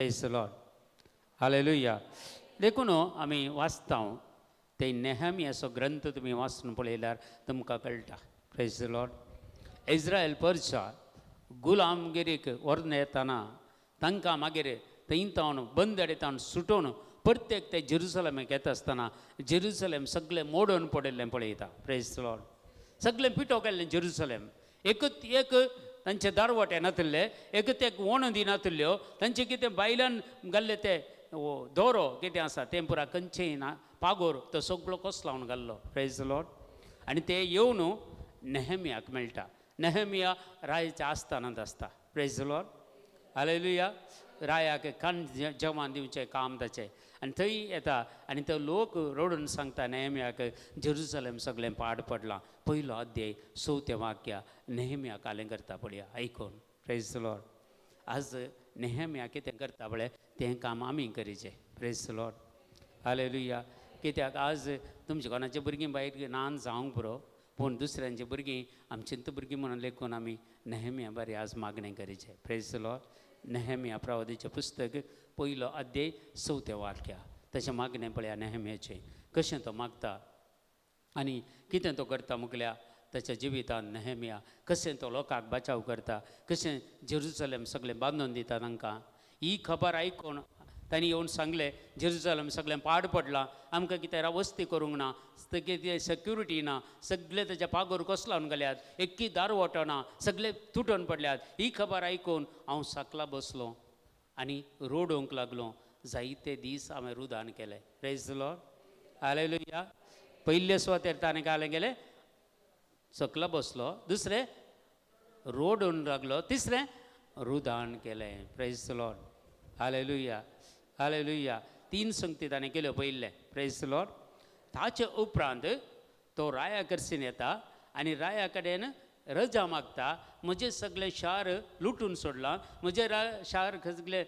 प्रेज Lord, hallelujah. देखून आमी वाचता ते नेहमियाचो ग्रंथ तुमी वाचून पळयल्यार तुमकां कळटा. प्रेज लॉर्ड. इस्रायल परचा गुलामगिरीक व्हरून येताना तांकां मागीर थंय तावन बंदडे तावन सुटोवन प्रत्येक ते जेरुसलमाक येता आसतना जेरुसलेम सगळें मोडून पडिल्लें पळयता. प्रेज लॉर्ड. सगळें पिठो केल्लें जेरुसलेम. एकच एक तांचे दारवटे नातिल्ले, एकच एक वणदी नातिल्ल्यो, तांचे कितें बायलान घाल्ले ते दोरो कितें आसा तें पुरा खंयचेय ना, पागोर तो सगळो कोसलावन घाल्लो. प्रेज लॉर्ड. आनी ते येवन नेहमियाक मेळटा. नेहमिया रायाच्या आस्थानांत आसता. Praise Lord, hallelujah. रायाक खाण जेवण दिवचें काम ताचें. आनी थंय येता आनी तो लोक रडून सांगता नेहमियाक, जेरुसलेम सगळें पाड पडलां. पयलो अध्याय चवथें वाक्य नेहमिया कालें करता पळया आयकून. प्रेज लॉर्ड. आज नेहमिया कितें करता पळय तें काम आमी करीचें. Praise Lord, hallelujah. कित्याक आज तुमच्या कोणाच्या भुरगीं भायर नान जावंक पुरो, पूण दुसऱ्यांची भुरगीं आमचींत भुरगीं म्हणून लेखून आमी नेहमिया बरें आज मागणें करीचें. प्रेज लॉर्ड. नेहमिया प्रवादीचें पुस्तक पयलो अध्याय चवथें वाक्य तशें मागणें पळया नेहमियाचें, कशें तो मागता आनी कितें तो करता मुगल्या ताच्या जिवितांत. नेहमिया कशें तो लोकांक बचाव करता, कशें जेरुसलेम सगळें बांदून दिता तांकां. ही खबर आयकून तांणी येवन सांगलें, जेरुसलेम सगळें पाड पडलां, आमकां कितें वस्ती करूंक ना, कितें सेक्युरिटी ना, सगळे ताच्या पागोर कोसलावन गेल्यात, एक्की दारवटो ना, सगळे तुटून पडल्यात. ही खबर आयकून हांव सकला बसलो आनी रोडोवंक लागलो. जायते दीस हांवें रुदान केलें. Praise Lord, hallelujah. पयले सुवातेर ताणें कालें गेलें, सकला बसलो, दुसरें रोडून लागलो, तिसरें रुदान केलें. प्रेज लॉर्ड, हालेलुया, हालेलुया. तीन संगती ताणें केल्यो पयल्लें. प्रेज लॉर्ड. ताचे उपरांत तो राया कडसून येता आनी राया कडेन रजा मागता, म्हजें सगळें शार लुटून सोडलां, म्हजें शार सगळें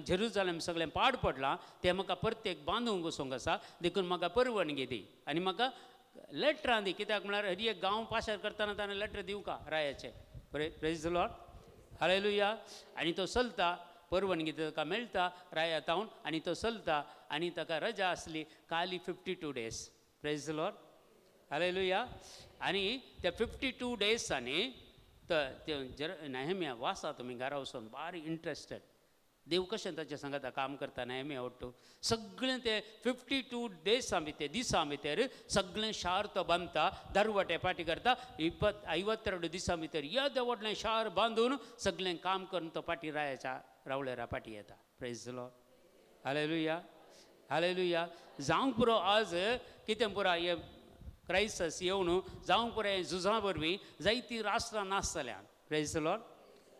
जेरुजालेम सगळें पाड पडलां, तें म्हाका प्रत्येक बांदूंक वचूंक आसा, देखून म्हाका परवानगी दी आनी म्हाका लेटरां दी. कित्याक म्हळ्यार हर एक गांव पासार करतना ताणें लेटर दिवंका रायाचें. Praise Lord, hallelujah. आनी तो चलता, परवानगी ताका मेळटा राया तावन आनी तो चलता आनी ताका रजा आसली खाली 52 days. Praise Lord, hallelujah. आनी त्या 52 डेजांनी ते नेहमिया वाचा तुमी घरा वचून, बारी इंट्रस्टेड. देव कशें ताच्या सांगता काम करता नेहमिया वट्टू सगळें ते 52 डेजां भितर, दिसां भितर सगळें शार तो बांदता, दरवटे पाटी करता. 52 दिसां भितर येदें व्हडलें शार बांदून सगळें काम करून तो पाटी रायाच्या रावळेरा पाटी येता. प्रेज Lord, hallelujah, hallelujah. जावंक पुरो आज कितें पुरा हे क्रायसस येवन, जावंक पुरो हे झुजां वरवीं जायतीं राष्ट्रां नाश जाल्यात. प्रेज लॉर्ड,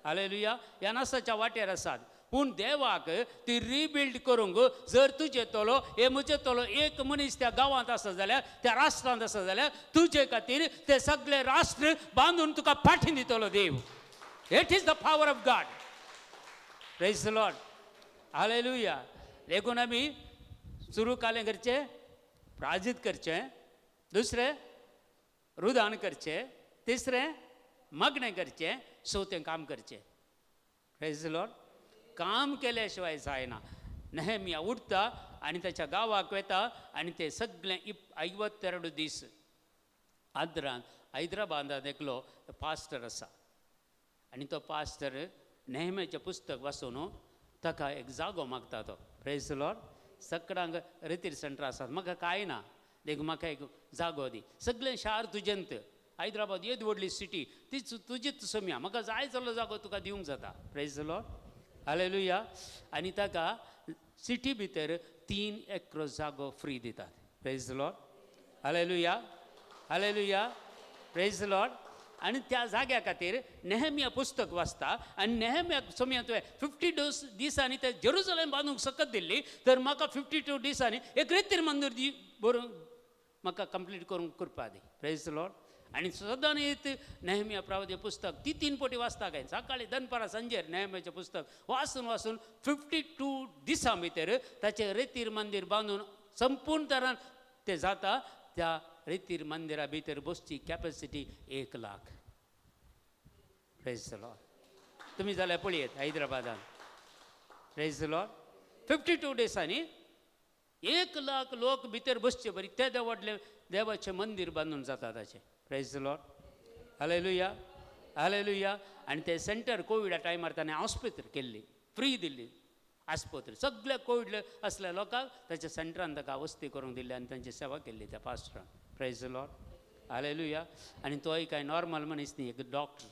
हालेलुया. ह्या नासाच्या वाटेर आसात, पूण देवाक ती रिबिल्ड करूंक जर तुजे तलो हे म्हजे तलो एक मनीस त्या गांवांत आसा जाल्यार, त्या राष्ट्रांत आसा जाल्यार, तुजे खातीर ते सगळे राष्ट्र बांदून तुका पाठी दितलो देव. It is the power of God. Praise Lord, hallelujah. देखून आमी सुरू कालें करचें, प्राजीत करचें, दुसरें रुदान करचें, तिसरें मागणें करचें, चवथें काम करचें. प्रेज लॉर्ड. काम केल्या शिवाय जायना. नेहमिया उठता आनी ताच्या गांवाक वता आनी ते सगळें 52 दीस आदरान हैदराबादांत एकलो पास्टर आसा आनी तो पास्टर नेहम्याचें पुस्तक वाचून ताका एक जागो मागता तो. प्रेज लॉर्ड. सकडांक रितीर सेंटर आसात, म्हाका कांय ना, देखून म्हाका एक जागो दी. सगळें शार तुजेंत, हैदराबाद येदी व्हडली सिटी तीच तुजीच सोम्या, म्हाका जाय जाल्लो जागो तुका दिवंक जाता. Praise Lord, hallelujah. आनी ताका सिटी भितर 3 एक्रो जागो फ्री दितात. Praise Lord, hallelujah, hallelujah, praise Lord. आनी त्या जाग्या खातीर नेहमिया पुस्तक वाचता आनी नेहमिया सोम्या तुवें 52 दिसांनी ते जेरुजलेम बांदूंक सकत दिल्ली, तर म्हाका 52 दिसांनी एक रेतीर मंदूर दी बरोवन म्हाका कंप्लीट करूंक करपा दी. प्रेज लॉर्ड. आनी सदांच नेहमिया प्रवादी पुस्तक ती 3 पटी वाचता काय, सकाळी दनपारां सांजेर नेहमियाचें पुस्तक वाचून वाचून 52 दिसां भितर ताचें रेतीर मंदीर बांदून संपूर्ण तरान तें जाता. त्या रेतीर मंदिरा भितर बसची कॅपॅसिटी 1 लाख. Praise Lord. तुमी जाल्यार पळयत हैदराबादान. प्रेज the Lord. 52 डिसांनी 1 लाख लोक भितर बसचे बरी तेदे व्हडलें देवाचें मंदीर बांदून जाता ताचें. Praise the Lord. Hallelujah, hallelujah. आनी ते सेंटर कोविडा टायमार ताणें आस्पत्र केल्ली, फ्री दिल्ली आस्पत्र सगल्या कोविड आसल्या लोकांक ताच्या सेंटरान ताका वस्ती करूंक दिल्ली आनी तांची सेवा केल्ली त्या पास्टरान. Praise the Lord. Hallelujah. आनी तोय कांय नॉर्मल मनीस न्ही, एक doctor,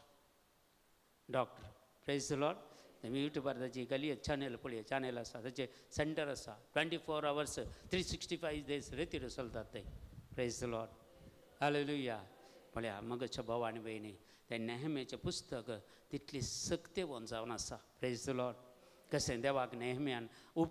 doctor. Praise the Lord. तुमी युट्यूबार ताची गली चॅनल पळय, चॅनल आसा ताचें, सेंटर आसा, 24 hours 365 days रेतीर चलतात ते. Praise the Lord. Hallelujah. पळया मगच्या भाव आनी भयणी, तें नेहम्याचें पुस्तक तितली सक्तेवन जावन आसा. Praise the Lord. कशें देवाक नेहम्यान हो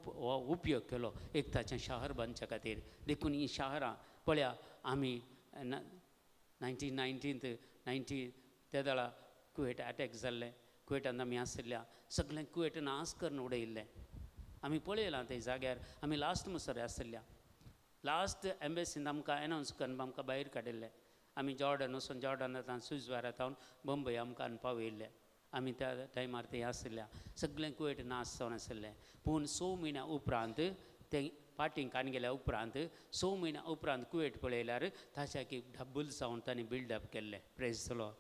उपयोग केलो एक ताचें शहर बांदच्या खातीर. देखून हीं शहरां पळया आमी 1919 90 ते वेळा कुवेट अटॅक जाल्लें, कुवेटान आमी आशिल्ल्या सगळें कुवेट नाश करून उडयल्लें. आमी पळयलां ते जाग्यार आमी लास्ट मुसर आशिल्ल्या, लास्ट एम्बेसीन आमकां एनावन्स करून आमकां भायर काडिल्लें. आमी जॉर्डन वचून जॉर्डनांत स्विज वारांत बंबय आमकां पावयल्लें. आमी त्या टायमार थंय आशिल्ल्या सगळें कुवेट नाश जावन आशिल्लें. पूण 6 म्हयन्या उपरांत तें पाटींग कान गेल्या उपरांत 6 म्हयन्या उपरांत कुवेट पळयल्यार ताच्या की डब्बल जावन तांणी बिल्डअप केल्लें. Praise the Lord.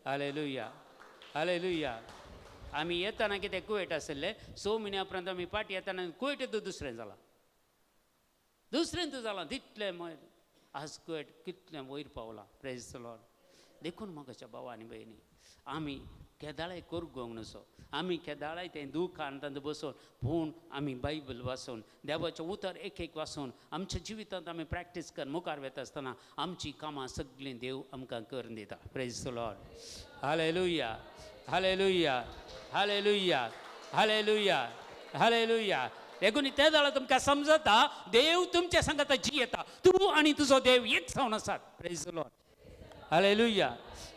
Hallelujah, hallelujah. आमी येतना कितें कुवेट आशिल्लें, 6 म्हयन्या उपरांत आमी पाटी येतना कुवेट दुसरें जालां, दुसरें जालां तितलें आज कुवेट कितलें वयर पावलां. Praise the Lord. देखून म्हज्या भाव आनी भयणी, आमी केदाळाय करगोंक न्हू, आमी केदाळाय तें दुखान तांकां बसून, पूण आमी बायबल वाचून देवाचें उतर एक एक वाचून आमच्या जिवितांत आमी प्रॅक्टीस कर मुखार वता आसतना आमची कामां सगळीं देव आमकां करून दिता. Praise the Lord. Hallelujah, hallelujah, hallelujah, hallelujah, hallelujah. देखून ते जाल्यार तुमकां समजता देव तुमच्या सांगाता जियेता, तूं आनी तुजो देव एक जावन आसात. Praise the Lord. Hallelujah.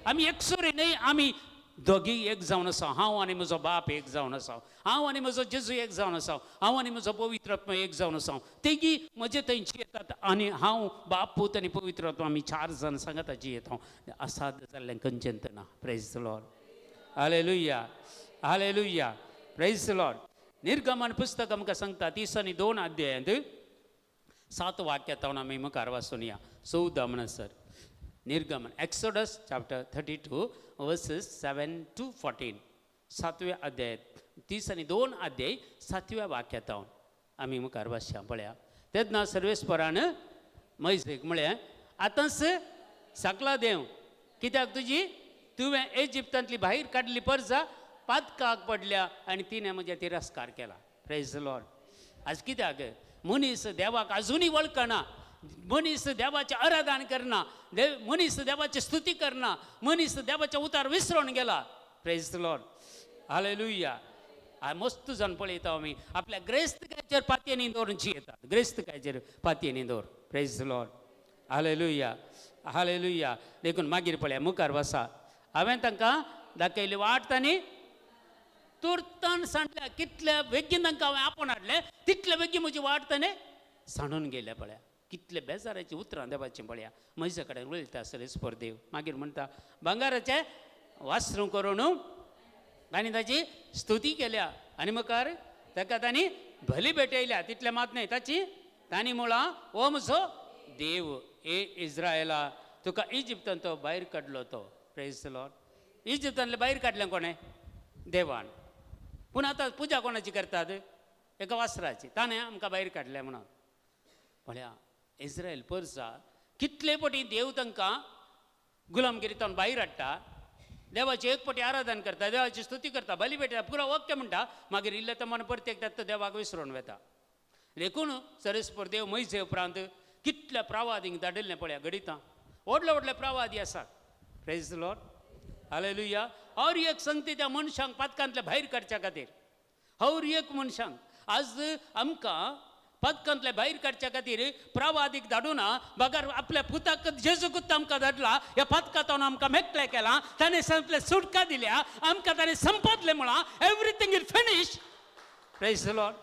आमी एकसुरे न्हय, आमी दोगी एक जावन आसा. हांव आनी म्हजो बाप एक जावन आसा, हांव आनी म्हजो जेजू एक जावन आसा, हांव आनी म्हजो पवित्र आत्मा एक जावन आसा. तेगी म्हजे थंय जियेतात आनी हांव बाप पूत आनी पवित्र आत्मा आमी 4 जाण सांगाता जियेता. असाध्य जाल्लें खंयचेंत ना. Praise the Lord. Hallelujah, hallelujah. Praise the Lord. निर्गमन पुस्तक आमकां सांगता 32 अध्यायांत 7 वाक्यां आमी मुखार वाचुया 14 म्हणसर. निर्गमन एक्सोडस चॅप्टर 32 वर्सेस 7 to 14, 7व्या अध्यायात 32 अध्याय 7व्या वाक्यात आमी मुखार वाचया. पळया तेन्ना सर्वेस्परान मैसेक म्हळें, आतांच सकला देव, कित्याक तुजी तुवें इजिप्तांतली भायर काडली परजा पातकाक पडल्या आनी तिणें म्हज्या तिरस्कार केला. Praise the Lord. आज कित्याक मनीस देवाक अजुनूय वळखना, मनीस देवाचें आराधन करना, देव मनीस देवाची स्तुती करना, मनीस देवाच्या उतार विसरून गेला. Praise the Lord. Hallelujah. मस्त जावन पळयता आमी आपल्या ग्रेस्तकायचेर पातयेनी दवरून जियेतात, ग्रेस्तकायचेर पातयेनी दवर. Praise the Lord. Hallelujah, hallelujah. देखून मागीर पळया मुखार वसा, हांवें तांकां दाखयली वाट तांणी तुर्तान सांडल्या, कितल्या बेगीन तांकां हांवें आपोवन हाडलें तितले बेगीन म्हजी वाट ताणें सांडून गेल्या. पळया कितले बेजाराची उतरां देवाचीं. पळया म्हजे कडेन उलयता सरेस्पर देव. मागीर म्हणटा भांगाराचें वासरूं करून तांणी ताची स्तुती केल्या आनी मुखार ताका तांणी बली भेटयल्या. तितलें मात न्हय, ताची तांणी म्हळां, हो म्हजो देव ए इस्रायला, तुका इजिप्तान तो भायर काडलो तो. Praise the Lord. इजिप्तांतले भायर काडलें कोणें? देवान. पूण आतां पुजा कोणाची करतात? एका वासराची. ताणें आमकां भायर काडलें म्हणून. पळया इस्रायल परसा कितले पटी देव तांकां गुलामगिरींतल्यान भायर हाडटा, देवाची एक पटी आराधन करता, देवाची स्तुती करता, बली भेटता, पुरो ओके म्हणटा, मागीर इल्लें तो मन परत एकदां तो देवाक विसरून वता. देखून सरस्पर देव मैसे उपरांत कितल्या प्रवादींक धाडिल्लें पळया घडितां, व्हडले व्हडले प्रवादी आसात. Praise the Lord. Hallelujah. हर एक संगती त्या मनशांक पातकांतले भायर काडच्या खातीर, हर एक मनशांक आज आमकां पातकांतले भायर काडच्या खातीर प्रवादीक धाडूना बगर आपल्या पुताक जेजूकूच आमकां धाडला. ह्या पातकांतून आमकां मेकळे केला, ताणें सगळे सुटका दिल्या आमकां, ताणें संपादलें म्हळां everything is finish. Praise the Lord.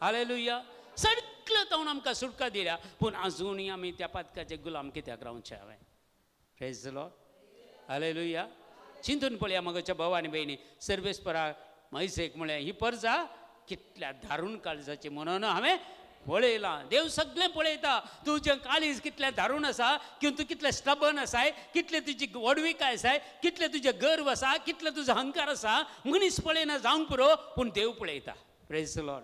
Hallelujah. सगळें ताणें आमकां सुटका दिल्या, पूण अजुनूय आमी त्या पातकाचे गुलाम कित्याक रावचें हांवें? Praise the Lord. Hallelujah. चिंतून पळया मगच्या भाव आनी भयणी, सर्वेस्परा मैसेक म्हळें ही परजा कितल्या दारूण काळजाचें म्हणून हांवें पळयलां. देव सगळें पळयता. तुजें काळीज कितलें दारूण आसा, किंवा तूं कितलें स्टबन आसाय, कितलें तुजी व्हडविकाय आसाय, कितलें तुजें गर्व आसा, कितलें तुजो अहंकार आसा. मनीस पळयना जावंक पुरो, पूण देव पळयता. Praise the Lord.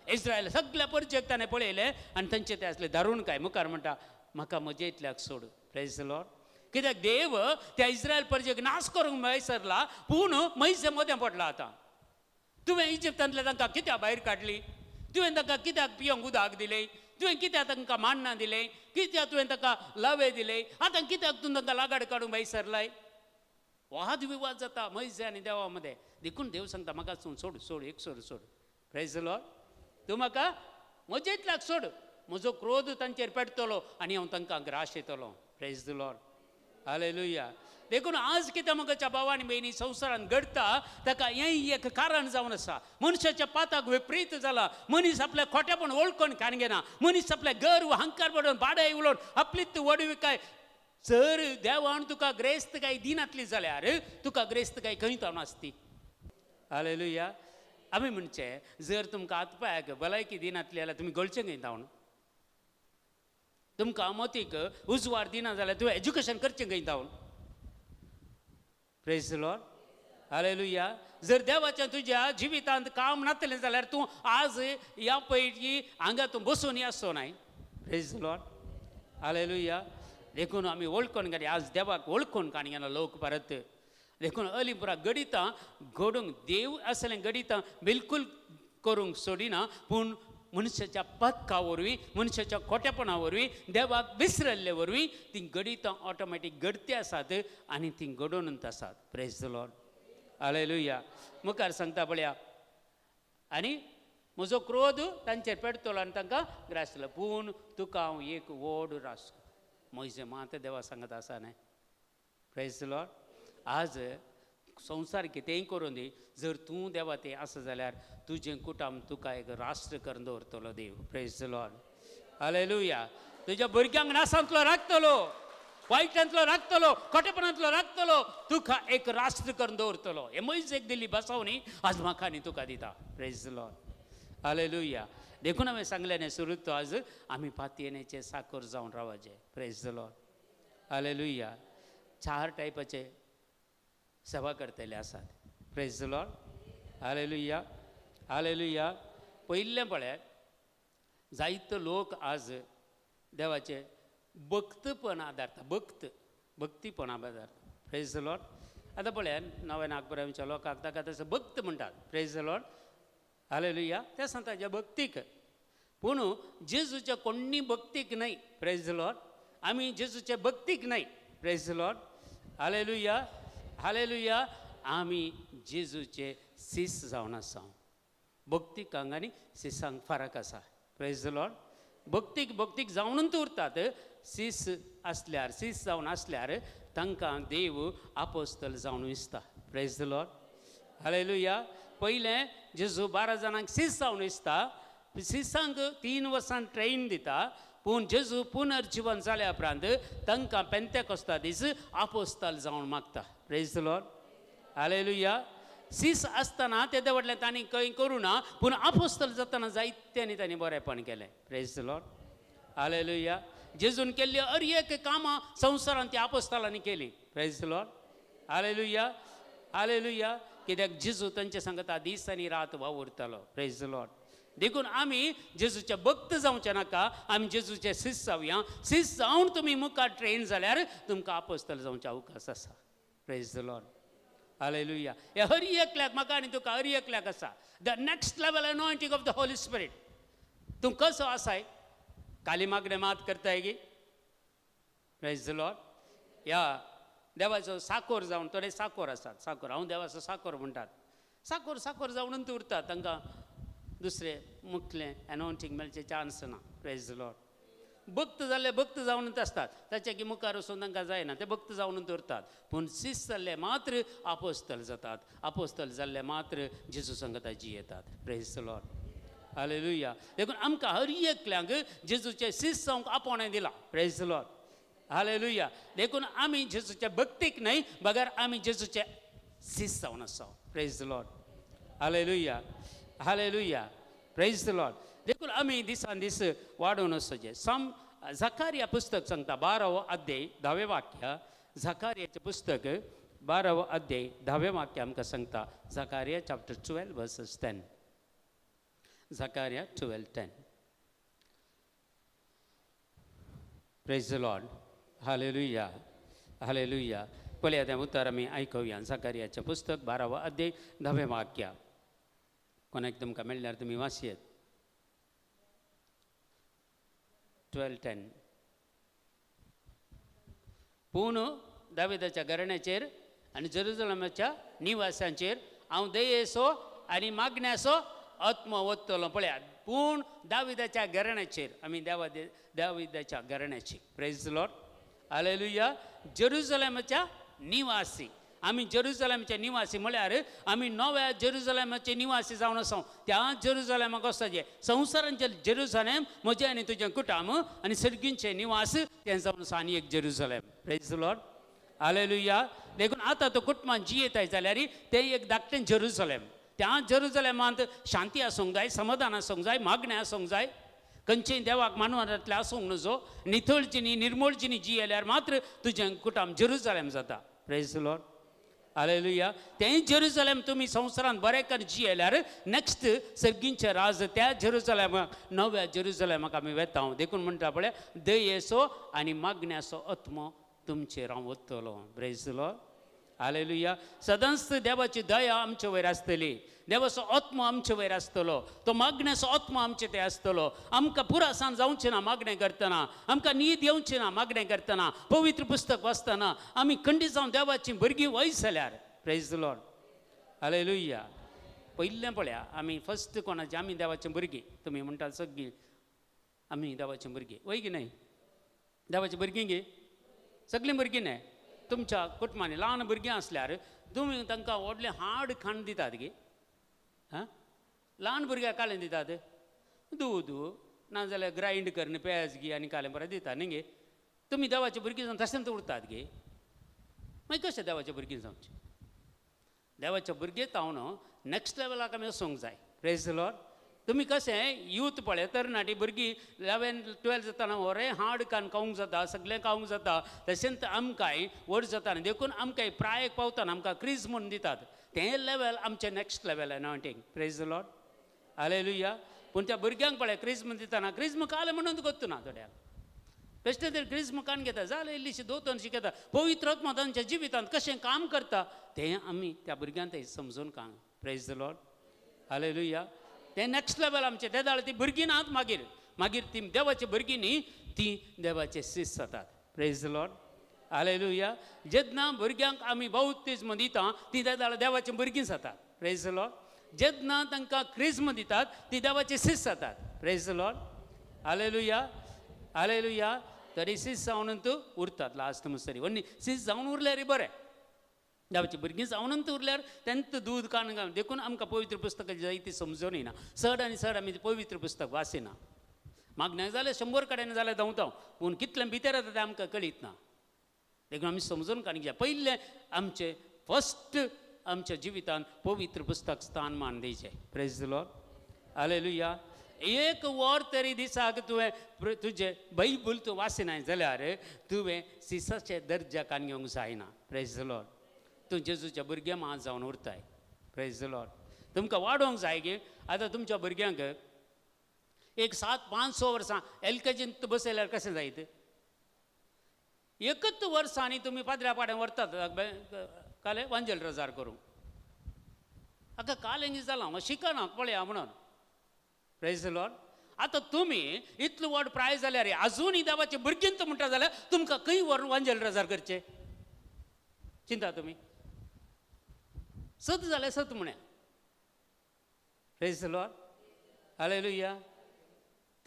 Israel सगल्या परजेक ताणें पळयलें आनी तांचें तें आसलें दारूण काय. मुखार म्हणटा म्हाका म्हजे इतल्याक सोड. Praise the Lord. कित्याक देव त्या इस्रायल परजेक नाश करूंक मेळसरला, पूण मैसे मदें पडला. आतां तुवें इजिप्तांतल्या तांकां कित्याक भायर काडली? तुवें तांकां कित्याक पिवंक उदक दिलें? तुवें कित्याक तांकां मान्नां दिलें? कित्याक तुवें तांकां लवे दिले? आतां कित्याक तूं तांकां लागाड काडूंक भायर सरलाय? वाद विवाद जाता मैसे आनी देवा मदें. देखून देव सांगता म्हाका तूं सोड, सोड, एक सोड, सोड. Praise the Lord. तूं म्हाका म्हजे इतल्याक सोड, म्हजो क्रोध तांचेर पेटतलो आनी हांव तांकां ग्रास येतलो. Praise the Lord. Hallelujah. देखून आज कितें म्हज्या भाव आनी भयणी संवसारांत घडटा ताका हें एक कारण जावन आसा. मनशाच्या पाताक विपरीत जाला. मनीस आपल्या खोटेपण वळखून कान घेना. मनीस आपल्या गर्व अहंकार पडून बाडाय उलोवन आपलीच व्हडविकाय. जर देवान तुका ग्रेस्तकाय दिनातली जाल्यार तुका ग्रेस्तकाय खंय जावन आसती? हालेलुया. आमी म्हणचे जर तुमकां हात पांयाक भलायकी दिनातली जाल्यार तुमी गळचें खंय जावन? तुमकां मतीक उजवाड दिना जाल्यार तुवें एज्युकेशन करचें खंय जावन? Praise the Lord. Hallelujah. जर देवाच्या तुज्या जिवितांत काम नातलें जाल्यार तूं आज ह्या पयली हांगा तूं बसून आसचो नाय. Praise the Lord. Hallelujah. देखून आमी वळखून काडया. आज देवाक वळखून काडया लोक परत. देखून अलिपुरा गणितां घडूंक देव असलें गणितां बिलकूल करूंक सोडिना, पूण मनशाच्या पथका वरवीं, मनशाच्या खोटेपणा वरवीं, देवाक विसरल्ले वरवीं तीं गणितां ऑटोमॅटीक घडती आसात आनी तीं घडोवन आसात. Praise the Lord. Hallelujah. मुखार सांगता पळया, आनी म्हजो क्रोध तांचेर पेटतलो आनी तांकां ग्रासलो, पूण तुका हांव एक व्हड रास म्हजें मात देवा सांगत आसा न्हय. Praise the Lord. आज संवसार कितेंय करूं दी, जर तूं देवा तें आसा जाल्यार तुजें कुटुंब तुका एक राष्ट्र करून दवरतलो देव. Praise the Lord. Hallelujah. तुज्या भुरग्यांक नासांतलो राखतलो, वायटांतलो राखतलो, खोटेपणांतलो राखतलो, तुका एक राष्ट्र करून दवरतलो. हे मोयजेक दिल्ली बसवणी आज म्हाका आनी तुका दिता. Praise the Lord. Hallelujah. देखून हांवें सांगलें न्ही सुरू, आज आमी पातयेनेचे साखर जावन रावचें. Praise the Lord. Hallelujah. चार टायपाचे सेवा करतले आसात. Praise the Lord. Hallelujah. Hallelujah. पयलें पळयात, जायतो लोक आज देवाचे भक्तपण आदारता, भक्त भक्तीपण आदारता. Praise the Lord. आतां पळयात नव्या नागपुरांच्या लोकांक ताका तसो भक्त म्हणटात. Praise the Lord. Hallelujah. ते सांगता ज्या भक्तीक, पूण जेजूच्या कोण्णी भक्तीक न्हय. Praise the Lord. आमी जेजूच्या भक्तीक न्हय. Praise the Lord. Hallelujah. Hallelujah. आमी जेजूचे सीस जावन आसा. भक्तीक आनी सिसांक फरक आसा. Praise the Lord. भक्तीक भक्तीक जावनूच उरतात. सीस आसल्यार, सीस जावन आसल्यार तांकां देव आपोस्तल जावन दिसता. Praise the Lord. Hallelujah. पयलें जेजू 12 जाणांक सीस जावन दिसता. सिसांक 3 वर्सां ट्रेन दिता, पूण जेजू पुनर्जिवन जाल्या उपरांत तांकां पेंतेकोस्ता दीस आपोस्ताल जावन मागता. Praise the Lord. Hallelujah. सीस आसतना तेदे व्हडलें तांणी खंय करूं ना, पूण आपोस्तल जातना जायते आनी तांणी बरेंपण केलें. Praise the Lord. Hallelujah. जेजून केल्ली हर एक कामां संवसारांत ती आपोस्तालांनी केली. Praise the Lord. Hallelujah. Hallelujah. कित्याक जेजू तांचे सांगता दीस आनी रात वावुरतालो. Praise the Lord. देखून आमी जेजूचे भक्त जावचे नाका, आमी जेजूचे सीस जावया. सीस जावन तुमी मुखार ट्रेन जाल्यार तुमकां आपोस्तल जावचे अवकाश आसा. Praise the Lord. Hallelujah. हे हर एकल्याक, म्हाका आनी तुका हर एकल्याक आसा the next level anointing of the Holy Spirit. तूं कसो आसाय? काली मागणें मात करताय गी? Praise the Lord. ह्या देवाचो साकोर जावन थोडे साकोर आसात. साकोर, हांव देवाचो साकोर म्हणटात. साकोर साकोर जावन उरतात, तांकां दुसरें मुखलें एनॉयंटींग मेळचें चान्स ना. Praise the Lord. भक्त जाल्ले भक्त जावनूच आसतात, ताच्या की मुखार वचून तांकां जायना, ते भक्त जावनूच उरतात. पूण सीस जाल्ले मात्र आपोस्तल जातात. आपोस्तल जाल्ले मात्र जेजू संगता जियेतात. Praise the Lord. Hallelujah. देखून आमकां हर एकल्यांक जेजूचे सीस जावंक आपोवणें दिलां. Praise the Lord. Hallelujah. देखून आमी जेजूच्या भक्तीक न्हय, बगर आमी जेजूचे सीस जावन आसा. Praise the Lord. Hallelujah. Hallelujah, praise the Lord. देखून आमी दिसान दीस वाडोवन वचचें. सम झकारिया पुस्तक सांगता 12वो अध्याय 10वें वाक्य. झकारियाचें पुस्तक 12वो अध्याय 10वें वाक्य आमकां सांगता. Zechariah chapter 12 verses 10. Zechariah 12:10. Praise the Lord. Hallelujah, hallelujah. पळया तें उतर आमी आयकुया. झकारियाचें पुस्तक 12वो अध्याय 10वें वाक्य. कोणाक तुमकां मेळ्ळ्यार तुमी वाचयेत. 12:10. पूण दाविदाच्या घराण्याचेर आनी जेरुजलमाच्या निवासांचेर हांव दयेचो आनी मागण्याचो आत्मो वतलो. पळयात, पूण दाविदाच्या घराण्याचेर आमी दाविदाच्या घराण्याची. Praise the Lord, hallelujah. जेरुजलमाच्या निवासी, आमी जेरुजलमाचे निवासी म्हळ्यार आमी नव्या जेरुजलमाचे निवासी जावन आसा. त्या जेरुजलमाक वचचें. संवसारांचें जेरुजलेम म्हजें आनी तुजें कुटाम आनी सर्गींचे निवास तें जावन आसा आनी एक Jerusalem. Praise the Lord, hallelujah. देखून आतां तो कुटुंबान जियेताय जाल्यार तें एक धाकटें जेरुजलेम. त्या जेरुजलेमांत शांती आसूंक जाय, समाधान आसूंक जाय, मागणें आसूंक जाय, खंयचेय देवाक मानवनांतलें आसूंक नजो. नितळ जिणी निर्मळ जिणी जियेल्यार मात्र तुजें कुटुंब जेरुजलेम जाता. प्रेज the Lord, hallelujah. तें जेरुजलेम तुमी संवसारांत बरें कर जियेल्यार नॅक्स्ट सर्गींचें राज त्या जेरुजलेमाक, नव्या जेरुजलेमाक आमी वेता. देखून म्हणटा पळय, दयेचो आनी मागण्याचो आत्मो तुमचेर हांव वतलो. Praise the Lord, hallelujah. सदांच देवाची दया आमचे वयर आसतली, देवाचो आत्मो आमचे वयर आसतलो, तो मागण्याचो आत्मो आमचे ते आसतलो. आमकां पुरासान जावचें ना मागणें करतना, आमकां न्हीद येवची ना मागणें करतना, पवित्र पुस्तक वाचतना आमी खंडीत जावन देवाची भुरगीं वयस जाल्यार. प्रेज the Lord, hallelujah. पयलें पळया आमी फस्ट कोणाची, आमी देवाची भुरगीं. तुमी म्हणटात सगळीं आमी देवाची भुरगीं, वय की न्हय? देवाची भुरगीं गे सगळीं भुरगीं न्हय. तुमच्या कुटुंबांनी ल्हान भुरगीं आसल्यार तुमी तांकां व्हडलें हाड खाण दितात गे? आं, ल्हान भुरग्याक कालें दितात? दूद नाजाल्यार ग्रायंड करून पेज गी आनी कालें बरें दिता न्ही गे. तुमी देवाची भुरगीं जावन तशेंच उरतात गे. मागीर कशें देवाच्या भुरगीं जावचें? देवाच्या भुरगीं जावन नॅक्स्ट लेवलाक आमी वचूंक जाय. Praise the Lord. तुमी कशें यूथ पळय, तरणाटी भुरगीं 11, 12 जातना वरें हाड कान खावंक जाता, सगळें खावंक जाता. तशेंच आमकांय व्हड जाता, देखून आमकांय प्रायेक पावतना आमकां क्रीज म्हूण दितात. तें लेवल आमचें next level anointing. Praise the Lord, hallelujah. पूण त्या भुरग्यांक पळय क्रिज्म दितना क्रिज्म कालें म्हणून कोत्तुना थोड्यांक. बेश्टें तरी क्रिज्म कान घेता जालें, इल्लीशी दोतोन शिकयता. पवित्र आत्मा तांच्या जिवितांत कशें काम करता तें आमी त्या भुरग्यांक तें समजून काम. प्रेज the Lord, hallelujah. तें नॅक्स्ट लेवल आमचें. ते जाल्यार ती भुरगीं नात मागीर, मागीर ती देवाची भुरगीं न्ही, ती देवाचे सीस जातात. Praise the Lord, hallelujah. जेन्ना भुरग्यांक आमी बाप्तिज्म दिता ती ते जाल्यार देवाची भुरगीं जातात. Praise the Lord. जेन्ना तांकां क्रिज्म दितात ती देवाचे सीस जातात. Praise the Lord, hallelujah, hallelujah. तरी सीस जावन उरतात लास्ट मसरी. वन्नी सीस जावन उरल्यार बरें, देवाची भुरगीं जावन उरल्यार तेंच दूद कान घालून. देखून आमकां पवित्र पुस्तकां जाय ती समजून येना. चड आनी चड आमी पवित्र पुस्तक वाचिना. मागण्याक जाल्यार 100 कडेन जाल्यार धांवता, पूण कितलें भितर येता तें आमकां कळीत ना. देखून आमी समजून काडूंक जाय. पयलें आमचें फस्ट आमच्या जिवितांत पवित्र पुस्तक स्थान मान दिवचें. Praise the Lord, hallelujah. एक वर तरी दिसाक तुवें तुजें बायबल तूं वाचिनाय जाल्यार तुवें सिसाचे दर्जाक आनी घेवंक जायना. Praise the Lord. तूं जेजूच्या भुरग्यां मात जावन उरताय. Praise the Lord. तुमकां वाडोवंक जाय गे. आतां तुमच्या भुरग्यांक एक 7, 5, 6 वर्सां LKG बसयल्यार कशें जायत? एकच वर्सांनी तुमी पाद्र्या पाड्यां व्हरतात काले वांजेल रजार करूंक. आतां काल हें जालां हांव शिकना पळया म्हणून. Praise the Lord. आतां तुमी इतलो व्हड प्राय जाल्यार आजुनूय देवाचे भुरगीं म्हणटा जाल्यार तुमकां खंय व्हरून वांजेल रजार करचें? चिंता तुमी सत जाल्यार सत म्हण्या. Praise the Lord, hallelujah.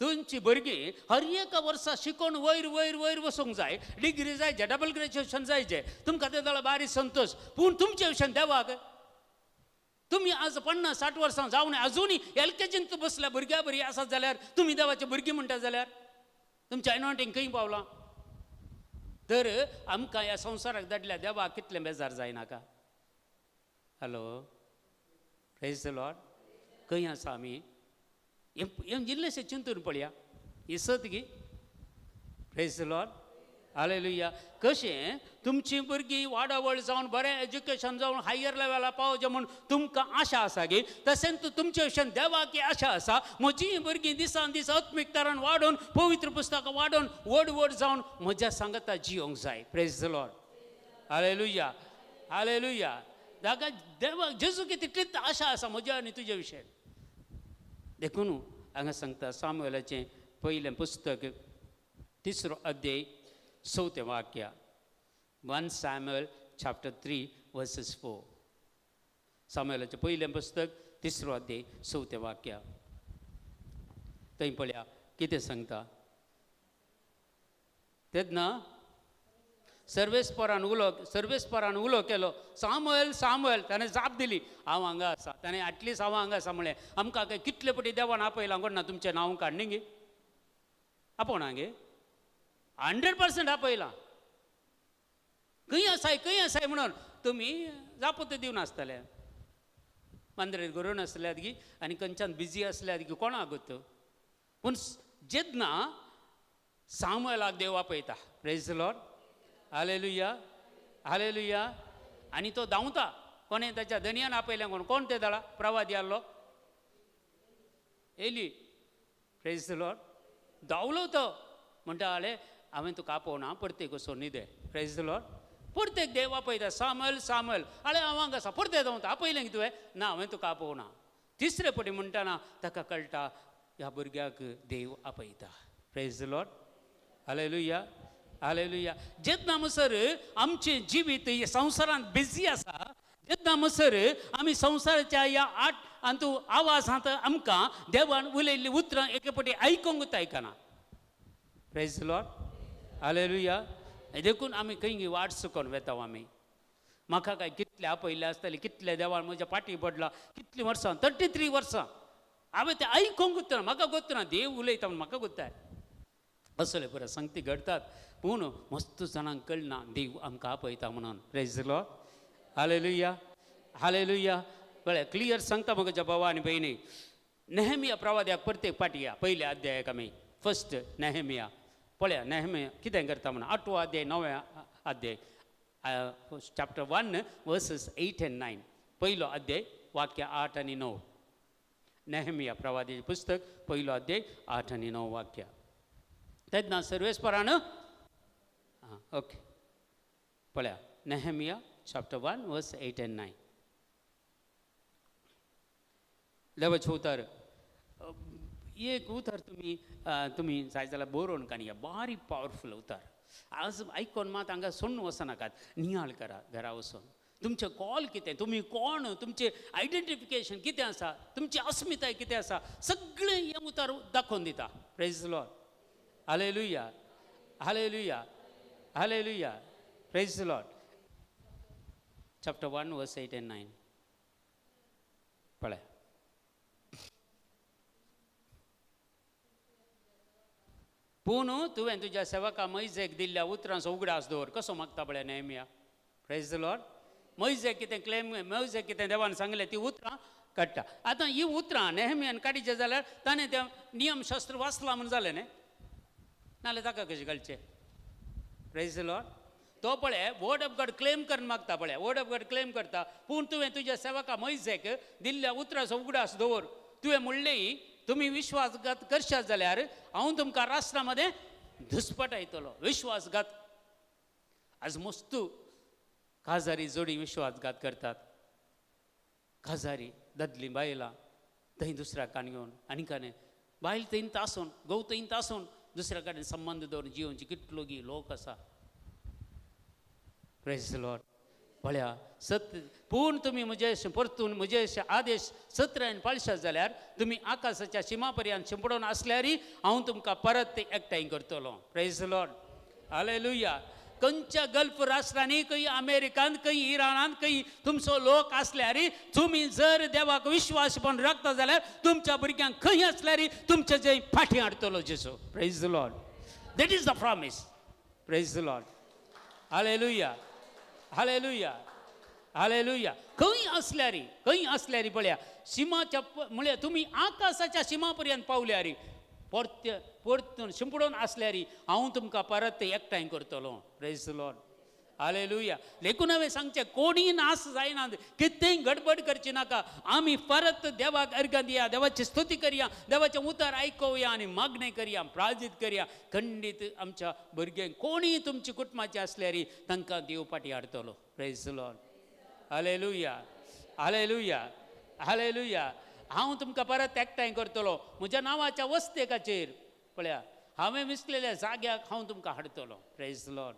तुमची भुरगीं हर एका वर्सा शिकोवन वयर वयर वयर वचूंक जाय, डिग्री जाय, डबल ग्रॅज्युएशन जायचें, तुमकां तें जाल्यार बारीक संतोश. पूण तुमचे विशयान देवाक तुमी आज 50, 60 वर्सां जावन आजुनूय LKG बसल्या भुरग्या बरी आसात जाल्यार तुमी देवाची भुरगीं म्हणटा जाल्यार तुमचें एनॉयंटींग खंय पावलां? तर आमकां ह्या संवसाराक धाडल्या देवाक कितलें बेजार जायनाका? Hello, praise the Lord. खंय आसा आमी हें इल्लेशें चिंतून पळया. ही सत गी? Praise the Lord, hallelujah. कशें तुमचीं भुरगीं वाडावळ जावन बरें एज्युकेशन जावन हायर लेवला पावचें म्हूण तुमकां आशा आसा गी, तशेंच तुमचे भशेन देवाक आशा आसा म्हजीं भुरगीं दिसान दीस आत्मीक तरान वाडोवन पवित्र पुस्तकां वाडोवन व्हड व्हड जावन म्हज्या सांगता जियोंक जाय. Praise the Lord, hallelujah, hallelujah. ताका देवाक जेजू की तितलीच आशा आसा म्हज्या आनी तुजे विशय. देखून हांगा सांगता सामुएलाचें पयलें पुस्तक तिसरो अध्याय चवथें वाक्य, 1 Samuel chapter 3 verses 4. सामुएलाचें पयलें पुस्तक तिसरो अध्याय चवथें वाक्य. थंय पळया कितें सांगता. तेन्ना सर्वेस्परान उलो केलो, सामुएल सामुएल. ताणें जाप दिली, हांव हांगा आसा. ताणें एटलिस्ट हांव हांगा आसा म्हणलें. आमकां काय कितले पटी देवान आपयलां कोण ना तुमचें नांव काडणी गे आपोवना गे, 100% आपयलां. खंय आसाय खंय आसाय म्हणून तुमी जापूत दिवन आसतले. मांद्रेर गरोवन आसल्यात गी आनी खंयच्यान बिजी आसल्यात गी कोणाक गोत. पूण जेन्ना सामुएलाक देव आपयता, praise the Lord, hallelujah, hallelujah. आनी तो धांवता. कोणें ताच्या धनयान आपयलें कोण कोण ते दळा प्रवादी आहलो एली. Praise the Lord. धांवलो तो म्हणटा, आले हांवें तुका आपोवना, परतेक वचून न्हिदे. प्रेज the Lord. परतेक देव आपयता, सामुएल सामुएल. आले हांव हांगा आसा. परते धांवता, आपयलें की तुवें? ना, हांवें तुका आपोवना. तिसरे पटी म्हणटना ताका कळटा ह्या भुरग्याक देव आपयता. Praise the Lord, hallelujah, hallelujah. जेन्ना म्हणसर आमचें जिवीत हे संवसारांत बिजी आसा, जेन्ना म्हणसर आमी संवसाराच्या ह्या आठ आनी आवाजांत आमकां देवान उलयल्लीं उतरां एके पटी आयकूंक आयकना. Praise the Lord, hallelujah. देखून आमी खंय वाट चुकोन वेता. आमी म्हाका काय कितले आपयल्ले आसतले, कितले देवान म्हज्या फाटी पडला, कितलीं वर्सां, 33 वर्सां हांवें तें आयकूंक ना, म्हाका गोत्त ना देव उलयता म्हूण म्हाका गोत्ताय. असले बरें संगती घडटात पूण मस्त जाणांक कळना देव आमकां आपयता म्हणून. Praise the Lord, hallelujah, hallelujah. कळ्ळें? क्लियर सांगता म्हज्या भावा आनी भयणी. नेहमिया प्रवाद्याक प्रत्येक पाटी या पयल्या अध्यायाक आमी फर्स्ट नेहमिया पळया नेहमिया कितें करता म्हणून. 8वो अध्याय 9व्या अध्याय, chapter 1 verses 8 and 9, पयलो अध्याय वाक्य 8 आनी 9. नेहमिया प्रवाद्याचें पुस्तक पयलो अध्याय 8 आनी 9 वाक्य. तेन्ना सर्वेस्परान आं ओके पळया Nehemiah chapter 1 verse 8 and 9. देवाचें उतर एक उतर तुमी तुमी जाय जाल्यार बरोवन काडया, बारीक पावरफूल उतर. आज आयकोन मात हांगा सोडून वचनाकात, नियाळ करा घरा वचून. तुमचें कॉल कितें, तुमी कोण, तुमचें आयडेंटिफिकेशन कितें आसा, तुमची अस्मिताय कितें आसा, सगळें हें उतर दाखोवन दिता. Praise the Lord, hallelujah, hallelujah, hallelujah. Praise the Lord. Chapter 1 verse 8 and 9 पळय. पूण तुवें तुज्या सेवका मैजेक दिल्ल्या उतरांचो उगडास दवर. कसो मागता पळय नेहमिया. Praise the Lord. मैजेक कितें क्लेम, मैजेक कितें देवान सांगलें ती उतरां काडटा. आतां ही उतरां नेहमियान काडीचें जाल्यार ताणें तें नियमशास्त्र वाचलां म्हूण जालें न्ही, नाल्यार ताका कशें कळचें? Praise the Lord. तो पळय वर्ड ऑफ गॉड क्लेम करून मागता, पळय वर्ड ऑफ गॉड क्लेम करता. पूण तुवें तुज्या सेवका मैजेक दिल्ल्या उतराचो उगडास दवर. तुवें म्हणलें तुमी विश्वासघात करशात जाल्यार हांव तुमकां राष्ट्रा मदें धुस्पटायतलो. विश्वासघात आज मस्तू काजारी जोडी विश्वासघात करतात. काजारी दादली बायलां थंय दुसऱ्या कान घेवन आनी काने बायल थंय तासून घोव थंय तासून दुसऱ्या कडेन संबंद दवरून जियोवची कितलो गी लोक आसा. Praise the Lord. पळया सत पूण तुमी म्हजे परतून म्हजे आदेश सत्रायन पाळशात जाल्यार तुमी आकाशाच्या शिमा पर्यंत शिंपडून आसल्यारय हांव तुमकां परत एकठांय करतलो. Praise the Lord, hallelujah. खंयच्या गल्फ राष्ट्रांनी, खंय अमेरिकांत, खंय इराणांत, खंय तुमचो लोक आसल्यारय तुमी जर देवाक विश्वासपण राखता जाल्यार तुमच्या भुरग्यांक खंय आसल्यारय तुमचे जे फाटीं हाडटलो जेजू. Praise the Lord. That is the promise. Praise the Lord, hallelujah, hallelujah, hallelujah. खंय आसल्यारी, खंय आसल्यारी पळया शिमाच्या म्हळ्यार तुमी आकाशाच्या शिमा पर्यंत पावल्यार, परते परतून शिंपडून आसल्यार हांव तुमकां परत एकठांय करतलो. Praise Lord, hallelujah. देखून हांवें सांगचें, कोणीय नाश जायना, कितेंय गडबड करची नाका. आमी परत देवाक अर्गां दिया, देवाची स्तुती करया, देवाचें उतर आयकोवया आनी मागणें करया, प्राजीत करया. खंडीत आमच्या भुरग्यांक, कोणीय तुमची कुटुंबाची आसल्यार तांकां देव फाटी हाडटलो. Praise Lord, hallelujah, hallelujah, hallelujah. हांव तुमकां परत एकठांय करतलो म्हज्या नांवाच्या वस्तेकाचेर. पळया, हांवें विसलेल्या जाग्याक हांव तुमकां हाडटलो. Praise Lord,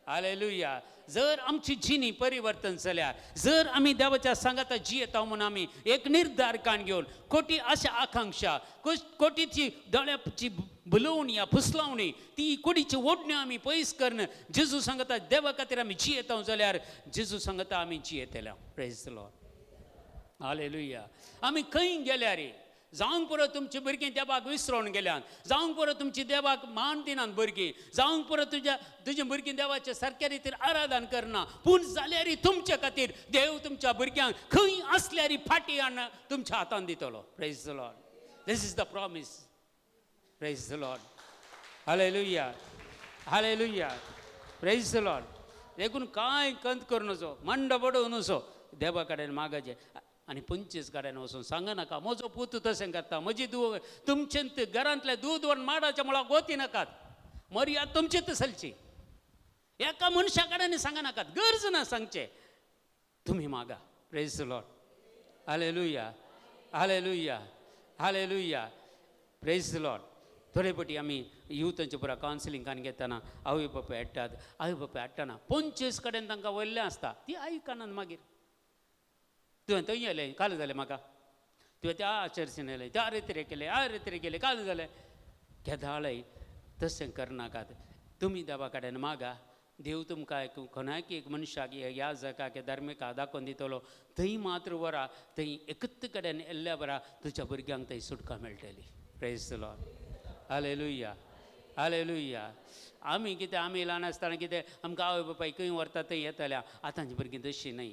hallelujah. जर आमची जिणी परिवर्तन जाल्यार, जर आमी देवाच्या सांगाता जियेता म्हणून आमी एक निर्धार काण घेवन, कोटी आशा आकांक्षा, कोटीची दोळ्याची भुलोवणी या फुसलावणी, ती कुडीची ओडण्यो आमी पयस करून जेजू सांगता देवा खातीर आमी जियेता जाल्यार जेजू सांगता आमी जियेतले. Praise Lord, hallelujah. आमी खंय गेल्यार, जावंक पुरो तुमची भुरगीं देवाक विसरोन गेल्यान, जावंक पुरो तुमची देवाक मान दिनात भुरगीं, जावंक पुरो तुजी भुरगीं देवाचे सारक्या रितीन आराधन करना, पूण जाल्यार तुमचे खातीर देव तुमच्या भुरग्यांक खंय आसल्यार फाटी हाडून तुमच्या हातान दितलो. Praise the Lord. This is the promise. Praise the Lord, hallelujah, hallelujah. Praise the Lord. देखून कांय कंत करूं नजो, मंड बडोवं नजो, देवा कडेन मागाचें आनी 25 कडेन वचून सांग नाका म्हजो पूत तशें करता, म्हजी दूव तुमचे घरांतले दूद वन माडाच्या मुळाक गोती नाकात, मर्याद तुमचीच चलची. एका मनशा कडेन सांग नाकात, गरज ना सांगचें, तुमी मागा. Praise the Lord, hallelujah, hallelujah, hallelujah. Praise the Lord. थोडे पटी आमी युथांचे पुरा कावन्सिलिंगान घेतना आवय बापूय हाडटात, आवय बापूय हाडटना 25 कडेन तांकां वयल्लें आसता, ती आयकनात. मागीर तुवें थंय येयलें, काल जालें म्हाका, तुवें त्या चर्चीन येयलें, त्या रेतरे केलें, आ रेतरे केलें, काल जालें. केदाळय तशें करनाकात. तुमी देवा कडेन मागा, देव तुमकां एक कोणाक एक मनशाक ह्या जगाक धार्मिका दाखोवन दितलो. थंय मात्र वरा, थंय एकच कडेन येल्ल्या बरा तुज्या भुरग्यांक थंय सुटका मेळटली. Praise the Lord, hallelujah, hallelujah. आमी कितें, आमी ल्हान आसतना कितें आमकां आवय बापाय खंय व्हरता थंय येतल्या. आतांची भुरगीं तशीं न्हय.